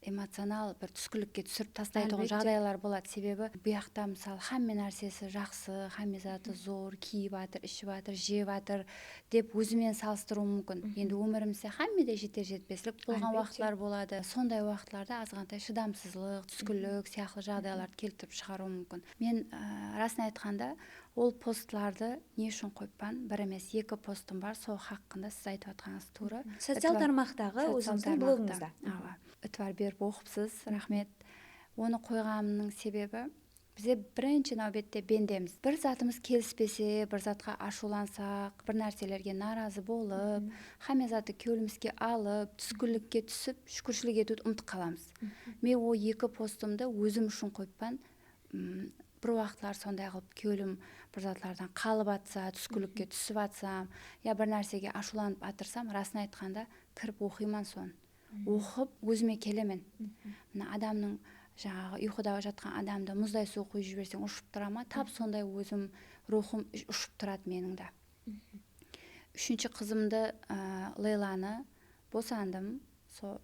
emocional bir túskilikke túsirip taslaytuǵın jaǵdaylar boladı. Sebebi bu jaqta, mısalı, hámme nársesi jaqsı, hámme zatı zor, kiyip atır, iship atır, jep atır dep ózi menen salıstırıwı múmkin. Endi ómirimizde hámmede jeter-jetpeslik bolǵan waqıtlar boladı. Sonday waqıtlarda azǵantay shıdamsızlıq, túskilik sıyaqlı jaǵdaylardı keltirip shıǵarıwı múmkin. Men, ı, rasın aytqanda, ol postlardı ne ushın qoyıppan? Bir emes, eki postım bar, sol haqqında siz aytıp atqanıńız tuwrı. Social tarmaqtaǵı ózińizdiń blogińizda. Awa. Itibar berip oqıpsız, raxmet. Onı qoyǵanımnıń sebebi, bizler birinshi náwbette bendemiz. Bir zatımız kelispese, bir zatqa ashıwlansaq, bir nárselerge narazı bolıp, hámme zattı kewlimizge alıp, túskinlikke túsip, shúkirshilik etiwdi umıtıp qalamız. Men o eki postımdı ózim ushın qoyıppan, m, bir waqıtlar sonday qılıp kewlim bir zatlardan qalıp atsa, túskinlikke túsip atsam, ya bir nársege ashıwlanıp atırsam, rasın aytqanda, kirip oqıyman sonı. Oqıp, ózime kelemen. Mına adamnıń, jańaǵı, uyqıda jatqan adamdı muzday suw quyıp jiberseń, ushıp tura ma? Tap sonday ózim, ruwxım ush-, ushıp turadı meniń de. Úshinshi qızımdı, ı, Leylanı bosandım. Sol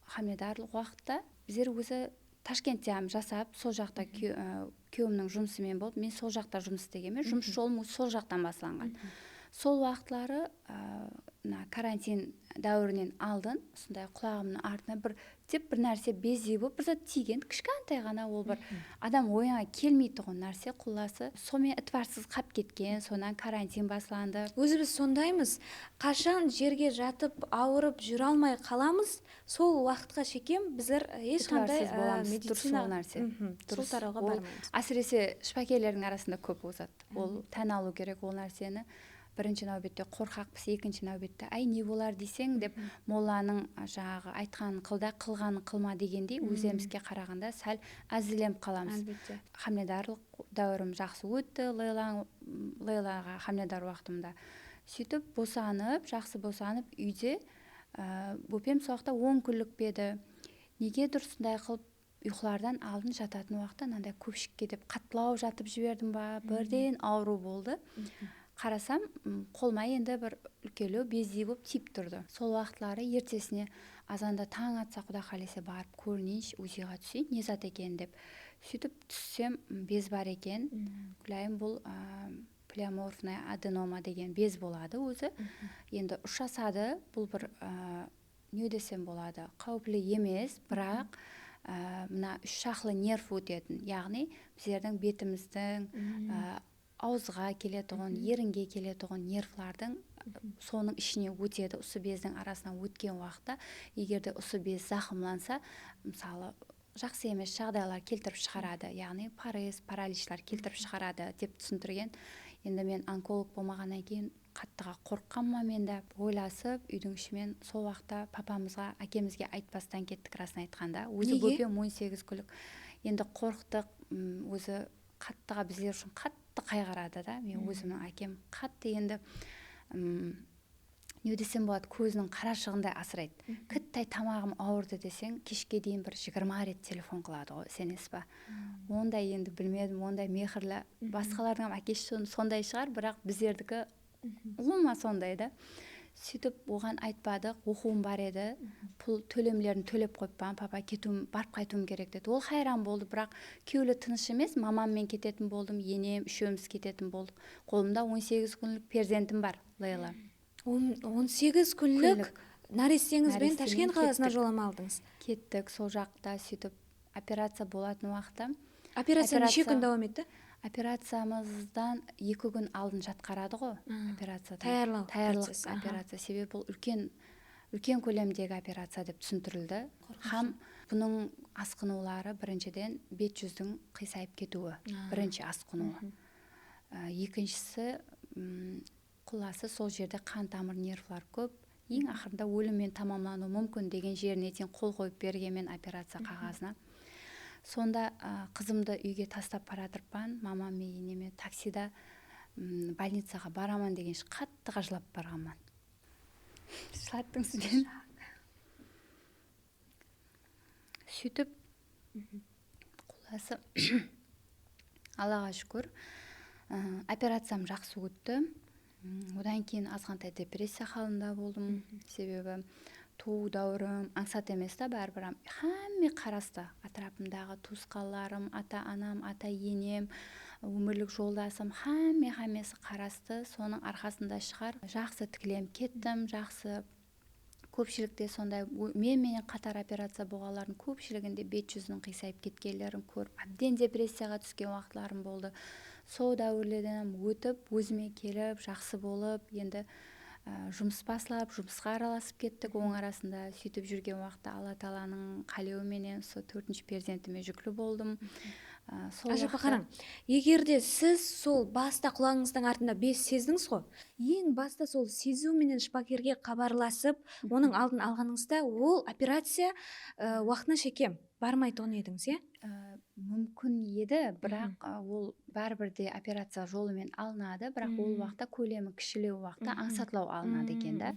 hámiledarlıq waqıtta bizler ózi Tashkentte hám jasap, sol jaqta kú-, ı, kúyewimniń jumısı menen bolıp, men sol jaqta jumıs istegenmen. Jumıs jolım sol jaqtan baslanǵan. Sol waqıtları, ı, mına karantin dáwirinen aldın usınday qulaǵımnıń artına bir dep bir nárse bezdey bolıp, bir zat tiygen, kishkantay ǵana, ol bir adam oyına kelmeytuǵın nárse, qullası. Sonıń menen itibarsız qap ketken, sonnan karantin baslandı. Ózimiz sondaymız. Qashan jerge jatıp, awırıp, júre almay qalamız, sol waqıtqa shekem bizler hesh qanday, itibarsız bolamız. Durıs ol nárse. Durıs. Sol tarawǵa barmaymız. Ásirese, shıpakerlerdiń arasında kóp ozadı. Ol tán alıw kerek ol nárseni. Birinshi náwbette qorqaqpız, ekinshi náwbette, áy, ne bolar deyseń, dep, mollanıń, a, jańaǵı aytqanın qıl da, qılǵanın qılma degendey, ózlerimizge qaraǵanda sál ázizlenip qalamız. Álbette. Hámiledarlıq dáwirim jaqsı ótti, Leyla, Leylaǵa hámiledar waqtımda. Sóytip, bosanıp, jaqsı bosanıp, úyde, a, bópem sol waqıtta on kúnlik pe edi. Negedur usınday qılıp, uyqılardan aldın jatatın waqıtta mınanday kópshikke dep qatlaw jatıp jiberdim ba, birden awırıw boldı. Qarasam, m, qolıma endi bir úlkenlew bezdey bolıp tiyip turdı. Sol waqıtları ertesine azanda tań atsa, Quda qálese barıp kórineyinshi, UZIǵa túseyin, ne zat eken dep. Sóytip tússem, m, bez bar eken. Gúlayım, bul, a, pleomorfnaya adenoma degen bez boladı ózi. Endi ushasadı, bul bir, a, ne desem boladı, qáwipli emes, biraq, á, mına úsh shaqlı nerv ótetin, yaǵnıy bizlerdiń betimizdiń, á, awızǵa keletuǵın, erińge keletuǵın nervlardıń sonıń ishine ótedi. Usı bezdiń arasınan ótken waqıtta, eger de usı bez zaqımlansa, mısalı, jaqsı emes jaǵdaylar keltirip shıǵaradı, yaǵnıy parez, paralishlar keltirip shıǵaradı, dep túsindirgen. Endi men onkolog bolmaǵannan keyin qattıǵa qorqqanman men de. Oylasıp, úydiń ishi menen sol waqıtta papamızǵa, ákemizge aytpastan kettik, rasın aytqanda. Ózi bópem on segiz kúnlik. Endi qorqtıq, m, ózi qattıǵa bizler ushın qattı qayǵıradı da. Men ózimniń ákem qattı endi, m, ne desem boladı, kóziniń qarashıǵınday asıraydı. Kittay tamaǵım awırdı deseń, keshke deyin bir jigirma ret telefon qıladı ǵoy, isenesiz ba? Onday endi bilmedim, onday mehirli. Basqalardıń hám ákesi sonday shıǵar, biraq bizlerdiki ulıwma sonday da. Sóytip oǵan aytpadıq, oqıwım bar edi, pul tólemlerin tólep qoyıppan, papa, ketiwim, barıp qaytıwım kerek dedi. Ol hayran boldı, biraq kewli tınısh emes, mamam menen ketetin boldım, enem, úshewimiz ketetin boldıq. Qolımda on segiz kúnlik perzentim bar, Leyla. On, on segiz kúnlik náresteńiz benen Tashkent qalasına jollama aldıńız. Kettik, sol jaqta sóytip operaciya bolatın waqıtta. Operaciya neshe kún dawam etti? Operaciyamızdan eki kún aldın jatqaradı ǵo, operaciyadan. Tayarlaw procesi, aha. Tayarlıq operaciya. Sebebi bul úlken, úlken kólemdegi operaciya dep túsindirildi. Hám bunıń asqınıwları, birinshiden, bet júzdiń qıysayıp ketiwi, birinshi asqınıwı. Á, ekinshisi, m, qullası sol jerde qan tamır nervlar kóp. Eń aqırında ólim menen tamamlanıwı múmkin degen jerine deyin qol qoyıp bergenmen operaciya qaǵazına. Sonda, a, qızımdı úyge taslap baratırıppan, mamam menen eneme taksida, m, bolnicaǵa baraman degenshe qattıǵa jılap barǵanman. Jılattıń siz meni. Sóytip, qullası, Allaǵa shúkir, ı, operaciyam jaqsı ótti. M, odan keyin azǵantay depressiya halında boldım. Sebebi Tuwıw dáwirim ańsat emes ta, báribir ham hámme qarastı. Átirapımdaǵı tuwısqanlarım, ata-anam, ata-enem, ómirlik joldasım, hámme-hámmesi qarastı. Sonıń arqasında shıǵar, jaqsı tiklenip kettim, jaqsı. Kópshilikte sonday, ó-, men menen qatar operaciya bolǵanlardıń kópshiliginde bet júziniń qıysayıp ketkenlerin kórip, ábden depressiyaǵa túsken waqıtlarım boldı. Sol dáwirlerden hám ótip, ózime kelip, jaqsı bolıp, endi, á, jumıs baslap, jumısqa aralasıp kettik. Onıń arasında sóytip júrgen waqıtta Alla taalanıń qálewi menen usı tórtinshi perzentime júkli boldım. Á, sol Ájapa, waqıtta qarań, eger de siz sol basta qulaǵıńızdıń artında bez sezdińiz ǵo, eń basta sol seziw menen shıpakerge xabarlasıp, onıń aldın alǵanıńızda ol operaciya, ı, waqtına shekem barmaytuǵın edińiz, iya? I, múmkin edi, biraq, ı, ol báribir de operaciya jolı menen alınadı, biraq ol waqıtta kólemi kishilew waqıtta ańsatlaw alınadı eken da.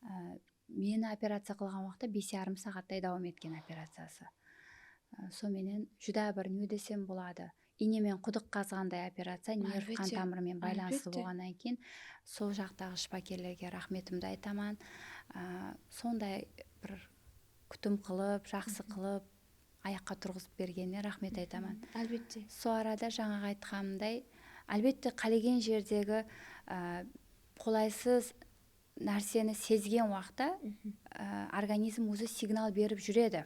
I, meni operaciya qılǵan waqıtta bes yarım saatday dawam etken operaciyası. I, sonıń menen júdá bir, ne desem boladı, iyne menen qudıq qazǵanday operaciya, nerv, qan tamırı menen baylanıslı bolǵannan keyin sol jaqtaǵı shıpakerlerge raxmetimdi aytaman. Á, sonday bir kútim qılıp, jaqsı qılıp, ayaqqa turǵızıp bergenine raxmet aytaman. Álbette. Sol arada jańaǵı aytqanımday, álbette, qálegen jerdegi, á, qolaysız nárseni sezgen waqıtta, á, organizm ózi signal berip júredi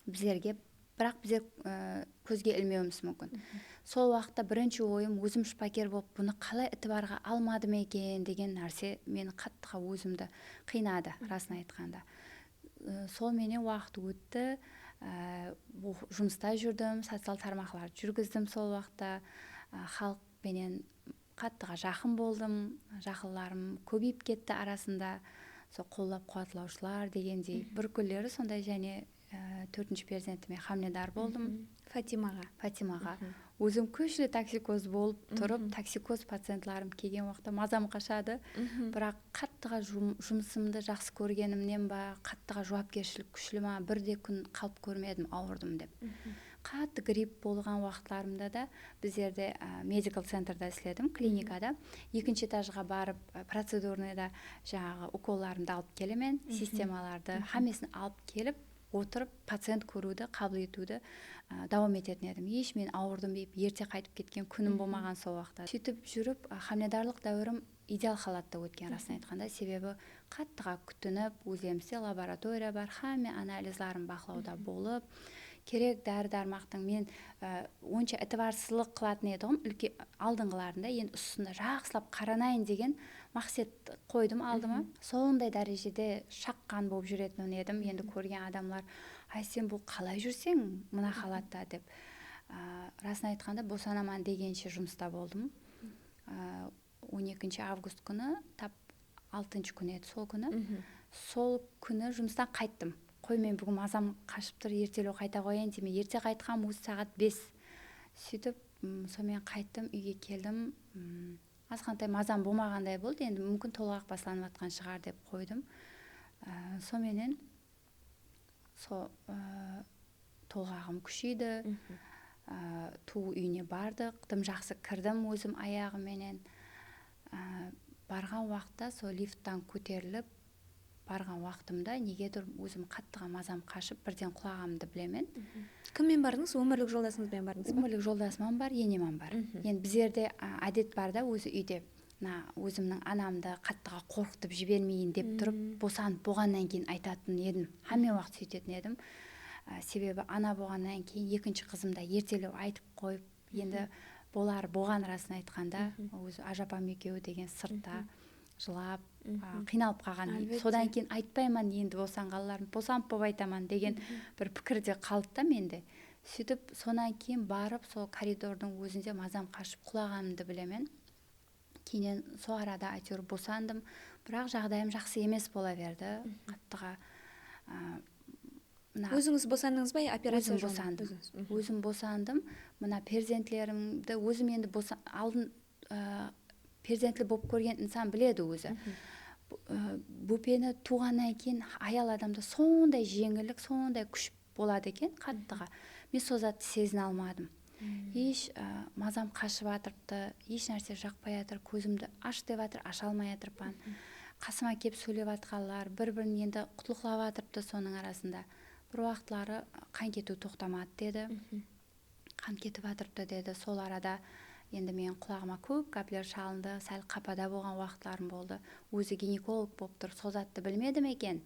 bizlerge, biraq bizler, e, kózge ilmewimiz múmkin. Sol waqıtta birinshi oyım, ózim shıpaker bolıp, bunı qalay itibarǵa almadım eken degen nárse meni qattıǵa ózimdi qıynadı, rasın aytqanda. E, sol menen waqıt ótti, e, bu jumısta júrdim, social tarmaqlardı júrgizdim sol waqıtta, e, xalıq penen qattıǵa jaqın boldım, jaqınlarım kóbeyip ketti arasında. Sol qollap-quwatlawshılar degendey. Bir kúnleri sonday jáne, e, tórtinshi perzentime hámiledar boldım. Fatimaǵa. Fatimaǵa. Ózim kúshli toksikoz bolıp turıp, toksikoz pacientlerim kelgen waqıtta mazam qashadı. Biraq qattıǵa jum-, jumısımdı jaqsı kórgenimnen ba, qattıǵa juwapkershilik kúshli ma, bir de kún qalıp kórmedim, awırdım dep. Qattı gripp bolǵan waqıtlarımda da bizlerde, a, medical centerda isledim, klinikada. Ekinshi etajǵa barıp, a, procedurnıyda jańaǵı ukollarımdı alıp kelemen, sistemalardı, hámmesin alıp kelip, otırıp, pacient kóriwdi, qabıl etiwdi, a, dawam etetin edim. Hesh men awırdım dep, erte qaytıp ketken kúnim bolmaǵan sol waqıtta. Sóytip júrip, a, hámiledarlıq dáwirim ideal halatta ótken, rasın aytqanda. Sebebi qattıǵa kútinip, ózlerimizde laboratoriya bar, hámme analizlerim baqlawda bolıp, kerek dári-dármaqtıń, men, e, onsha itibarsızlıq qılatın edim, úlke-, aldınǵılarında, endi usısında jaqsılap qaranayın degen maqset qoydım aldıma. Sonday dárejede shaqqan bolıp júretin edim. Endi kórgen adamlar, "Ay, sen bul qalay júrseń mına halatta?" dep. A, rasın aytqanda, bosanaman degenshe jumısta boldım. A, on ekinshi avgust kúni, tap altınshı kún edi sol kúni. Sol kúni jumıstan qayttım. Qoy, men búgin mazam qashıp tur, ertelew qayta qoyayın demey, erte qaytqanım ózi saat bes. Sóytip, m, sonıń menen qayttım, úyge keldim. M, azǵantay mazam bolmaǵanday boldı, endi múmkin tolǵaq baslanıp atqan shıǵar dep qoydım. Á, sonıń menen Sol, ı, tolǵaǵım kúsheydi. I, tuwıw úyine bardıq. Dım jaqsı kirdim ózim ayaǵım menen. I, barǵan waqıtta sol lifttan kóterilip barǵan waqtımda negedur ózim qattıǵa mazam qashıp, birden qulaǵanımdı bilemen. Kimmen bardıńız? Ómirlik joldasıńız benen bardıńız ba? Ómirlik joldasım hám bar, enem hám bar. Endi bizlerde, a, ádet bar da, ózi úyde. Mına, ózimniń anamdı qattıǵa qorqıtıp jibermeyin dep turıp, bosanıp bolǵannan keyin aytatın edim. Hámme waqıt sóytetin edim. Á, sebebi ana bolǵannan keyin ekinshi qızımda ertelew aytıp qoyıp, endi bolar, bolǵan, rasın aytqanda, ózi ájapam ekewi degen sırtta jılap, á, qıynalıp qalǵan. Álbette. Sodan keyin aytpayman endi bosanǵanların, bosanıp bolıp aytaman degen bir pikir de qaldı da mende. Sóytip, sonnan keyin barıp, sol koridordıń ózinde mazam qashıp qulaǵanımdı bilemen. Keyninen sol arada, áytewir, bosandım. Biraq jaǵdayım jaqsı emes bola berdi. Qattıǵa, a, mına. Ózińiz bosandıńız ba, ya operaciya jolınan? Ózim bosandım. Ózim bosandım. Mına perzentlerimdi ózim endi bosa-, aldın, a, perzentli bolıp kórgen insan biledi ózi. Bu, a, bópeni tuwǵannan keyin ayal adamda sonday jeńillik, sonday kúsh boladı eken, qattıǵa. Men sol zattı sezine almadım. Hesh, a, mazam qashıp atırıptı, hesh nárse jaqpay atır, kózimdi ash dep atır, asha almay atırıppan. qasıma kelip sóylep atqanlar, bir-birin endi qutlıqlap atırıptı sonıń arasında. Bir waqıtları qan ketiw toqtamadı dedi. Qan ketip atırıptı dedi. Sol arada endi meniń qulaǵıma kóp gápler shalındı. Sál qapada bolǵan waqıtlarım boldı. Ózi ginekolog bolıp turıp, sol zattı bilmedim eken.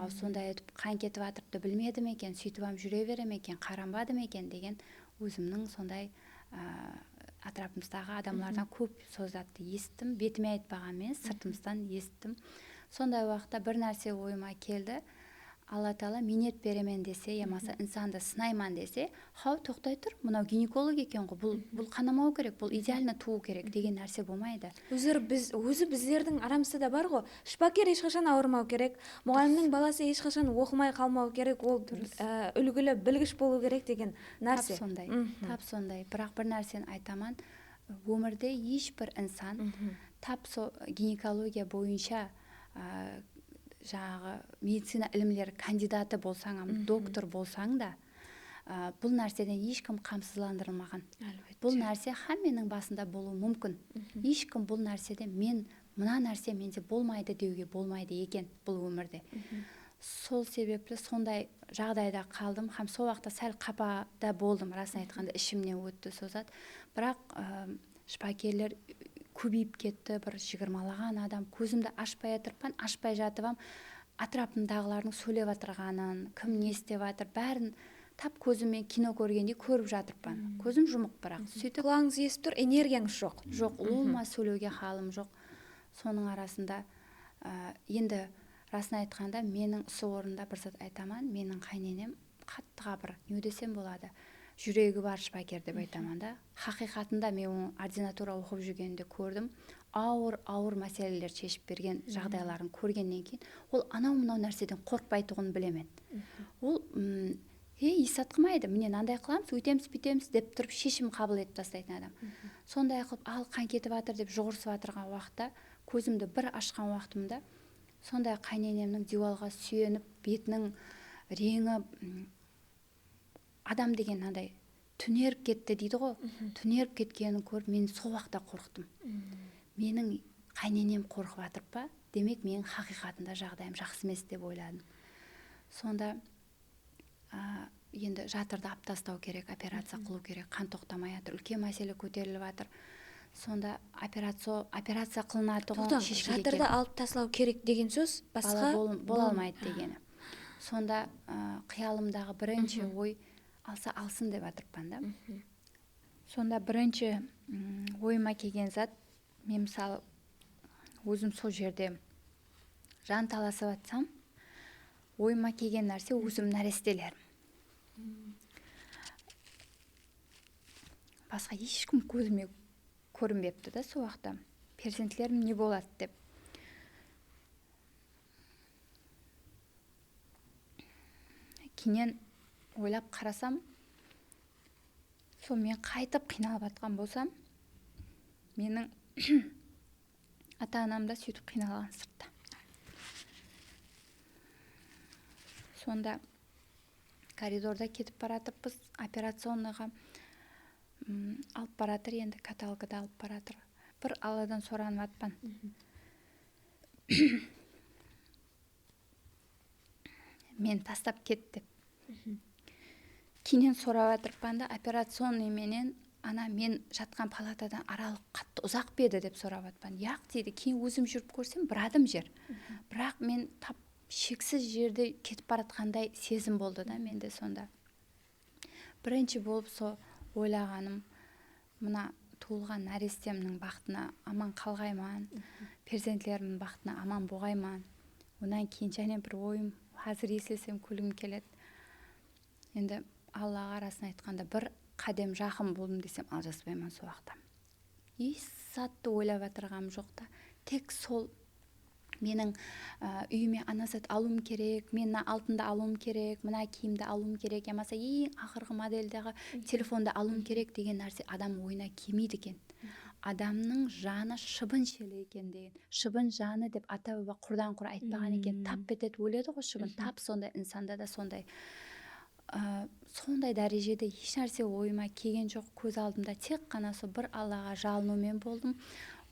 Aw, sonday etip qan ketip atırıptı, bilmedim eken. Sóytip hám júre berem eken, qaranbadım eken degen ózimniń sonday, a, átirapımızdaǵı adamlardan kóp sol zattı esittim. Betime aytpaǵan emes, sırtımızdan esittim. Sonday waqıtta bir nárse oyıma keldi. Alla taala miynet beremen dese, yamasa insandı sınayman dese, haw, toqtay tur, mınaw ginekolog eken ǵo, bul, bul qanamaw kerek, bul idealno tuwıw kerek degen nárse bolmaydı. Ózleri biz, ózi bizlerdiń aramızda da bar ǵo, shıpaker hesh qashan awırmaw kerek, muǵallimniń balası hesh qashan oqımay qalmaw kerek, ol, e, úlgili, bilgish bolıw kerek degen nárse. Tap sonday, tap sonday. Biraq bir nárseni aytaman, ómirde hesh bir insan tap so-, ginekologiya boyınsha, a, jańaǵı medicina ilimleri kandidatı bolsań hám, doktor bolsań da, a, bul nárseden hesh kim qamsızlandırılmaǵan. Bul nárse hámmeniń basında bolıwı múmkin. Hesh kim bul nársede men, mına nárse mende bolmaydı dewge bolmaydı eken bul ómirde. Sol sebepli sonday jaǵdayda qaldım hám sol waqıtta sál qapada boldım, rasın aytqanda, ishimnen ótti sol zat. Biraq, ı, shıpakerler kóbeyip ketti, bir jigirmalaǵan adam, kózimdi ashpay atırıppan, ashpay jatıp hám átirapımdaǵılardıń sóylep atırǵanın, kim ne islep atır, bárin tap kózim men kino kórgendey kórip jatırıppan. Kózim jumıq biraq. Sóytip qulaǵıńız esitip tur, energiyańız joq. Joq, ulıwma sóylewge halım joq. Sonıń arasında, a, endi rasın aytqanda, meniń usı orında bir zat aytaman, meniń qáynenem qattıǵa bir, ne desem boladı, júregi bar shıpaker dep aytaman da. Haqıyqatında men onı ordinatura oqıp júrgenimde kórdim. Awır, awır máseleler sheship bergen jaǵdayların kórgennen keyin ol anaw-mınaw nárseden qorqpaytuǵının bilemen. Ol, mm, he, es atqımaydı, mine, mınanday qılamız, óytemiz, búytemiz dep turıp sheshim qabıl etip taslaytın adam. Sonday qılıp, al, qan ketip atır dep juǵırısıp atırǵan waqıtta, kózimdi bir ashqan waqtımda, sonday qáynenemniń diywalǵa súyenip, betiniń reńi, mm, adam degen mınaday túnerip ketti deydi ǵo, túnerip ketkenin kórip, men sol waqıtta qorqtım. Meniń qáynenem qorqıp atırıp pa? Demek, meniń haqıyqatında jaǵdayım jaqsı emes dep oyladım. Sonda, a, endi jatırdı alıp taslaw kerek, operaciya qılıw kerek, qan toqtamay atır, úlken másele kóterilip atır. Sonda operaciya, operaciya qılınatuǵın sheshimge keldim. Toqtań, jatırdı alıp taslaw kerek degen sóz basqa? Bala bola almaydı degeni. Sonda, a, qıyalımdaǵı birinshi oy, alsa alsın dep atırıppan da. Sonda birinshi, mm, oyıma kelgen zat, men, mısalı, ózim sol jerde jan talasıp atsam, oyıma kelgen nárse ózim nárestelerim. Basqa hesh kim kózime kórinbepti da sol waqıtta. Perzentlerim ne boladı dep. Keyin oylap qarasam, sol men qaytıp qıynalıp atqan bolsam, meniń ata-anam da sóytip qıynalǵan sırtta. Sonda koridorda ketip baratırıppız, operacionnıyǵa, mm, alıp baratır, endi katalogı da alıp baratır. Bir Alladan soranıp atpan. Meni taslap ket dep. Keyin sorap atırıppan da, operacionnıy menen ana men jatqan palatadan aralıq qattı uzaq pa edi dep sorap atpan. Yaq, deydi, keyin ózim júrip kórsem, bir adım jer. Biraq men tap sheksiz jerde ketip baratqanday sezim boldı da mende sonda. Birinshi bolıp sol oylaǵanım, mına tuwılǵan nárestemniń baxtına aman qalǵayman, perzentlerimniń baxtına aman boǵayman. Onnan keyin jáne bir oyım, házir eslesem kúlgim keledi. Endi Allaǵa, rasın aytqanda, bir qádem jaqın boldım desem, aljaspayman sol waqıtta. Hesh zattı oylap atırǵanım joq ta. Tek sol meniń, a, úyime ana zat alıwım kerek, men mına altındı alıwım kerek, mına kiyimdi alıwım kerek, yamasa eń aqırǵı modeldegi telefondı alıwım kerek degen nárse adam oyına kelmeydi eken. Adamnıń janı shıbın sheli eken degen. Shıbın janı dep ata-baba qurdan-qur aytpaǵan eken. Tap etedi, óledi ǵo shıbın. Tap sonday, insanda da sonday. A, sonday dárejede hesh nárse oyıma kelgen joq, kóz aldımda tek ǵana sol bir Allaǵa jalınıwmen boldım.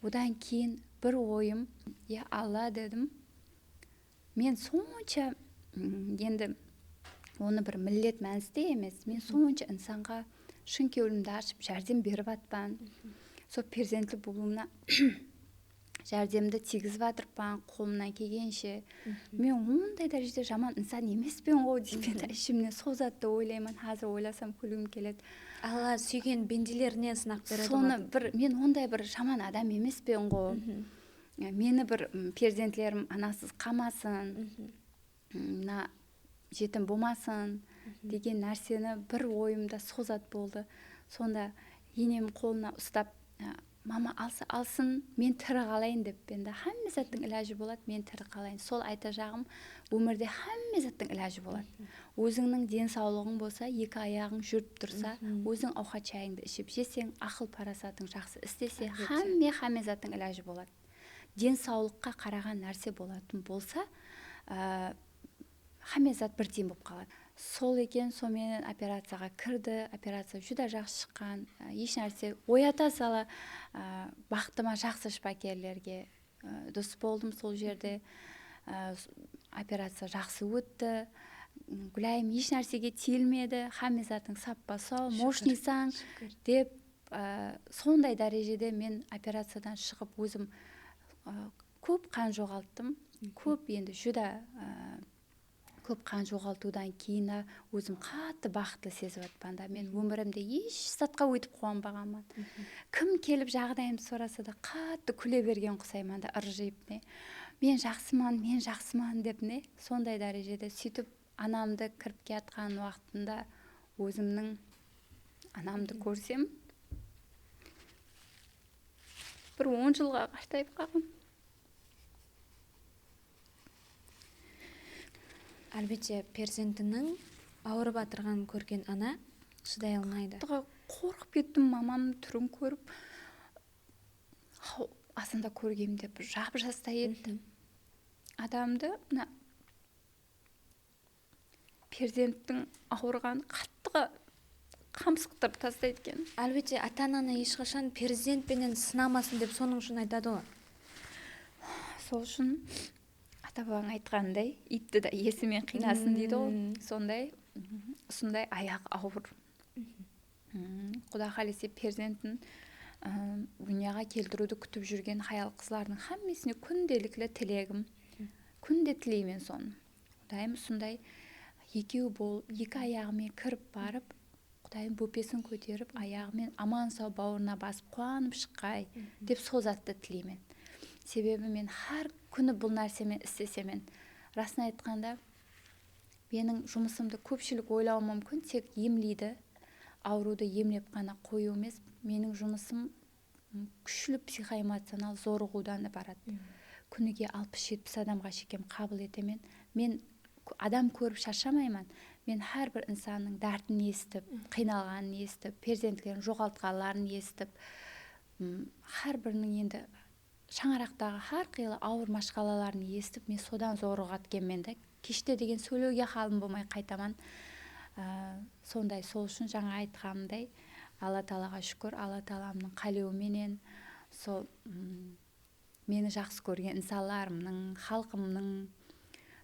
Odan keyin Bir oyım, ya Alla, dedim, men sonsha, mm, endi onı bir millet mániste emes, men sonsha insanǵa shın kewlimdi ashıp járdem berip atpan. Sol perzentli bolıwına járdemdi tiygizip atırıppan qolımnan kelgenshe. Men onday dárejede jaman insan emespen ǵo deymen, ishimnen sol zattı oylayman, házir oylasam kúlgim keledi. Alla súygen bendelerine sınaq beredi. Sonı bir, men onday bir jaman adam emespen ǵo. Meni bir, m, perzentlerim anasız qalmasın, m, mına jetim bolmasın degen nárseni bir oyımda sol zat boldı. Sonda enem qolına ustap, a, mama alsa alsın, men tiri qalayın dep. Endi hámme zattıń ilajı boladı, men tiri qalayın. Sol aytajaǵım, ómirde hámme zattıń ilajı boladı. Ózińniń densawlıǵıń bolsa, eki ayaǵıń júrip tursa, óziń awqat shayıńdı iship jeseń, aqıl parasatıń jaqsı islese, hámme, hámme zattıń ilajı boladı. Densawlıqqa qaraǵan nárse bolatuǵın bolsa, a, hámme zat bir teń bolıp qaladı. Sol eken, sonıń menen operaciyaǵa kirdi, operaciya júdá jaqsı shıqqan, a, hesh nárse oyata sala, a, baxtıma jaqsı shıpakerlerge, a, dus boldım sol jerde. A, s-, operaciya jaqsı ótti. Gúlayım hesh nársege tiyilmedi, hámme zatıń sappa-saw, moshniy sań dep, a, sonday dárejede men operaciyadan shıǵıp ózim, a, kóp qan joǵalttım. Kóp, endi júdá, a, kóp qan joǵaltıwdan keyin-aq ózim qattı baxıtlı sezip atpan da. Men ómirimde hesh zatqa óytip quwanbaǵanman. Kim kelip jaǵdayımdı sorasa da qattı kúle bergen qusayman da, ırjıyıp ne. Men jaqsıman, men jaqsıman dep ne. Sonday dárejede. Sóytip anamdı kirip kiyatqan waqtında ózimniń anamdı kórsem, bir on jılǵa qartayıp qalǵan. Álbette, perzentiniń awırıp atırǵanın kórgen ana shıday almaydı. Qattıǵa qorqıp kettim, mamamnıń túrin kórip. Haw, azanda kórgenimde bir jap-jasta edi. Adamdı mına perzenttiń awırǵanı qattıǵa qamsıqtırıp taslaydı eken. Álbette, ata-ananı hesh qashan perzent penen sınamasın dep sonıń ushın aytadı ǵoy. Sol ushın ata-babań aytqanınday, iytti de iyesi menen qıynasın deydi ǵoy. Sonday, usınday ayaǵı awır. Quda qálese perzentin, ı, dúnyaǵa keltiriwdi kútip júrgen hayal-qızlardıń hámmesine kúndelikli tilegim. Kúnde tileymen sonı. Qudayım usınday ekew bol, eki ayaǵı menen kirip barıp, Qudayım bópesin kóterip, ayaǵı menen aman-saw bawırına basıp quwanıp shıqqay, dep sol zattı tileymen. Sebebi men hár kúni bul nárse menen islesemen. Rasın aytqanda, meniń jumısımdı kópshilik oylawı múmkin, tek emleydi, awırıwdı emlep ǵana qoyıw emes. Meniń jumısım, m, kúshli psixoemocional zorıǵıwdan ibarat. Kúnige alpıs-jetpis adamǵa shekem qabıl etemen. Men k-, adam kórip sharshamayman. Men hár bir insannıń dártin esitip, qıynalǵanın esitip, perzentlerin joǵaltqanların esitip, m, hár biriniń endi shańaraqtaǵı hár qıylı awır mashqalaların esitip, men sodan zorıǵadı ekenmen da. Keshte degen sóylewge halım bolmay qaytaman. Á, sonday, sol ushın jańa aytqanımday, Alla taalaǵa shúkir, Alla taalamnıń qálewi menen, sol, mm, meni jaqsı kórgen insanlarımnıń, xalqımnıń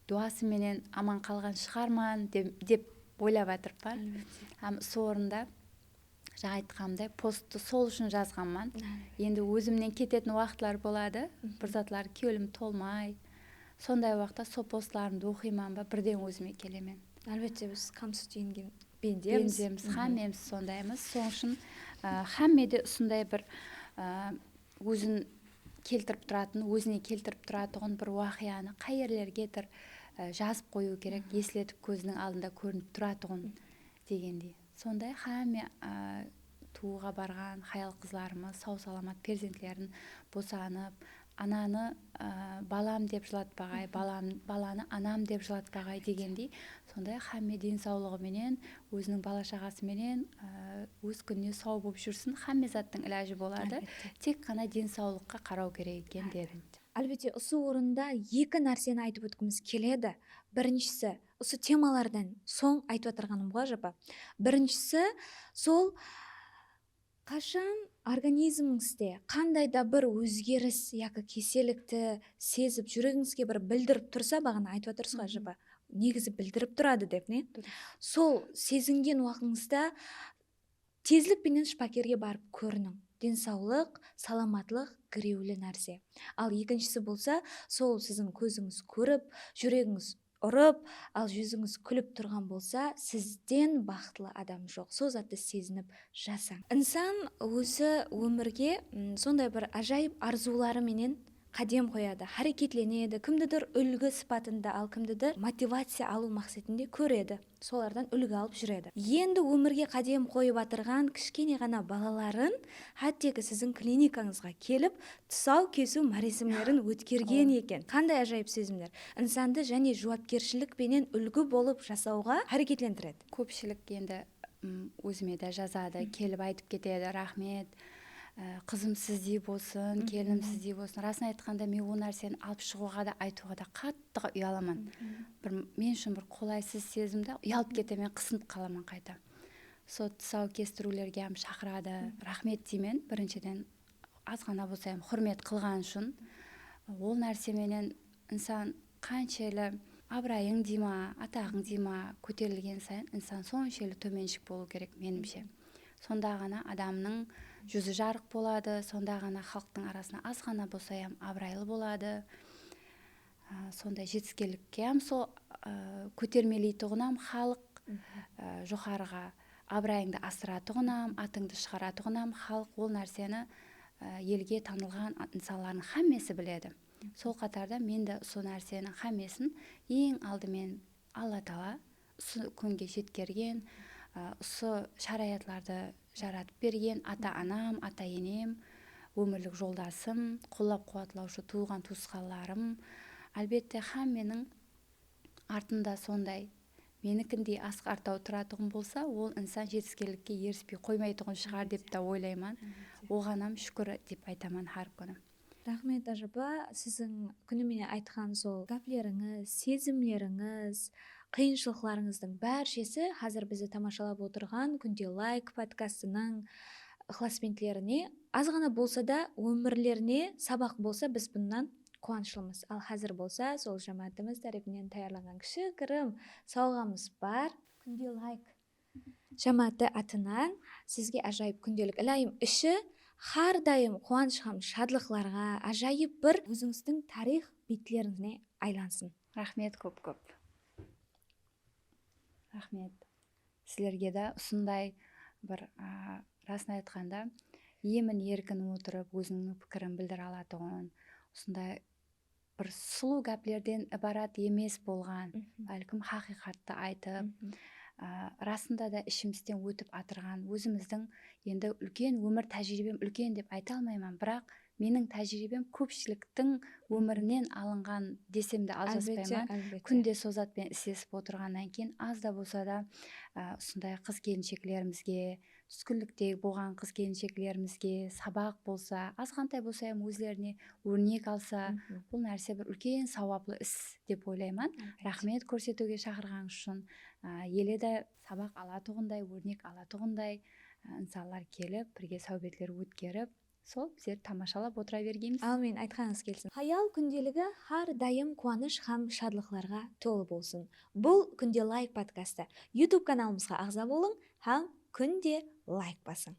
duwası menen aman qalǵan shıǵarman de-, dep oylap atırıppan. Álbette. Hám usı orında jańa aytqanımday, posttı sol ushın jazǵanman. Endi ózimnen ketetin waqıtlar boladı, bir zatlar kewlim tolmay. Sonday waqıtta sol postlarımdı oqıyman ba, birden ózime kelemen. Álbette, biz kamsıt engen bendemiz. Bendemiz, hámmemiz sondaymız. Sonıń ushın, á, hámmede usınday bir, á, ózin keltirip turatın, ózine keltirip turatuǵın bir waqıyanı qayerlergedur, á, jazıp qoyıw kerek, esletip kóziniń aldında kórinip turatuǵın degendey. Sonday hámme, á, tuwıwǵa barǵan hayal-qızlarımız saw-salamat perzentlerin bosanıp, ananı, á, balam dep jılatpaǵay, balam, balanı anam dep jılatpaǵay degendey, sonday hámme densawlıǵı menen, óziniń bala-shaǵası menen, á, óz kúnine saw bolıp júrsin, hámme zattıń ilajı boladı. Álbette. Tek ǵana densawlıqqa qaraw kerek eken dedim. Álbette, usı orında eki nárseni aytıp ótkimiz keledi. Birinshisi, usı temalardan soń aytıp atırǵanım ǵoy, ajaba. Birinshisi, sol Qashan organizmińizde qanday da bir ózgeris yaki kesellikti sezip, júregińizge bir bildirip tursa, baǵana aytıp atırsız ǵoy, ajaba, negizi bildirip turadı dep, ne? Durıs. Sol sezingen waqtıńızda tezlik penen shıpakerge barıp kóriniń. Densawlıq, salamatlıq girewli nárse. Al ekinshisi bolsa, sol siziń kózińiz kórip, júregińiz urıp, al júzińiz kúlip turǵan bolsa, sizden baxıtlı adam joq. Sol zattı sezinip jasań. Insan ózi ómirge, mm, sonday bir ájayıp arzıwları menen qádem qoyadı, háreketlenedi, kimdidir úlgi sıpatında, al kimdidir motivaciya alıw maqsetinde kóredi. Solardan úlgi alıp júredi. Endi ómirge qádem qoyıp atırǵan kishkene ǵana balaların, hátteki siziń klinikańızǵa kelip, tusaw kesiw máresimlerin ótkergen eken. Qanday ájayıp sezimler. Insandı jáne juwapkershilik penen úlgi bolıp jasawǵa háreketlendiredi. Kópshilik endi, m, ózime de jazadı, kelip aytıp ketedi, raxmet, e, qızım sizdey bolsın, kelinim sizdey bolsın. Rasın aytqanda, men ol nárseni alıp shıǵıwǵa da, aytıwǵa da qattı uyalaman. Bir, men ushın bir qolaysız sezimdi, uyalıp ketemen, qısınıp qalaman qayta. Sol tusaw kestiriwlerge hám shaqıradı. Raxmet deymen, birinshiden, azǵana bolsa hám húrmet qılǵanı ushın. Ol nárse menen insan qanshelli abırayıń dey ma, ataǵıń dey ma, kóterilgen sayın insan sonshelli tómenshik bolıw kerek, menimshe. Sonda ǵana adamnıń júzi jarıq boladı, sonda ǵana xalıqtıń arasına azǵana bolsa hám abıraylı boladı. A, sonday jetiskenlikke hám sol, a, kótermeleytuǵın hám xalıq, a, joqarıǵa abırayıńdı asıratuǵın hám, atıńdı shıǵaratuǵın hám xalıq, ol nárseni, a, elge tanılǵan a-, insanlardıń hámmesi biledi. Sol qatarda men de usı nárseniń hámmesin eń aldымен Alla taala usı kúnge jetkergen, a, usı sharayatlardı jaratıp bergen ata-anam, ata-enem, ómirlik joldasım, qollap-quwatlawshı tuwılǵan-tuwısqanlarım, álbette, hámmeniń artında sonday menikindey asıq artaw turatuǵın bolsa, ol insan jetiskenlikke erispey qoymaytuǵın shıǵar dep ta oylayman. Álbette. Oǵan hám shúkir dep aytaman hár kúni. Raxmet, ájaba, siziń kúni menen aytqan sol gáplerińiz, sezimlerińiz, qıyınshılıqlarıńızdıń bárshesi házir bizdi tamashalap otırǵan Kúnde Layk podkastınıń ıqlasbentlerine azǵana bolsa da ómirlerine sabaq bolsa, biz bunnan quwanıshlımız. Al házir bolsa sol jámáátimiz tárepinen tayarlanǵan kishigirim sawǵamız bar. Kúnde Layk jámááti atınan sizge ájayıp kúndelik. Iláyım ishi hár dayım quwanısh hám shadlıqlarǵa, ájayıp bir ózińizdiń tariyx beytlerińizge aylansın. Raxmet kóp-kóp. Raxmet. Sizlerge de usınday bir, a, rasın aytqanda, emin-erkin otırıp, óziniń pikirin bildire alatuǵın, usınday bir sulıw gáplerden ibarat emes bolǵan, bálkim, haqıyqattı aytıp, a, rasında da ishimizden ótip atırǵan, ózimizdiń endi úlken ómir tájiriybem úlken dep ayta almayman, biraq meniń tájiriybem kópshiliktiń ómirinen alınǵan desem de aljaspayman. Álbette, álbette. Kúnde sol zat penen islesip otırǵannan keyin az da bolsa da, a, usınday qız-kelinsheklerimizge, túskinlikte bolǵan qız-kelinsheklerimizge sabaq bolsa, azǵantay bolsa hám ózlerine órnek alsa, bul nárse bir úlken sawaplı is dep oylayman. Álbette. Raxmet kórsetiwge shaqırǵanıńız ushın. A, ele de sabaq alatuǵınday, órnek alatuǵınday, a, insanlar kelip, birge sáwbetler ótkerip, sol bizler tamashalap otıra bergeymiz. Áwmin, aytqanıńız kelsin. Hayal kúndeligi hár dayım quwanısh hám shadlıqlarǵa tolı bolsın. Bul Kúnde Layk podkastı. YouTube kanalımızǵa aǵza bolıń hám kúnde layk basıń.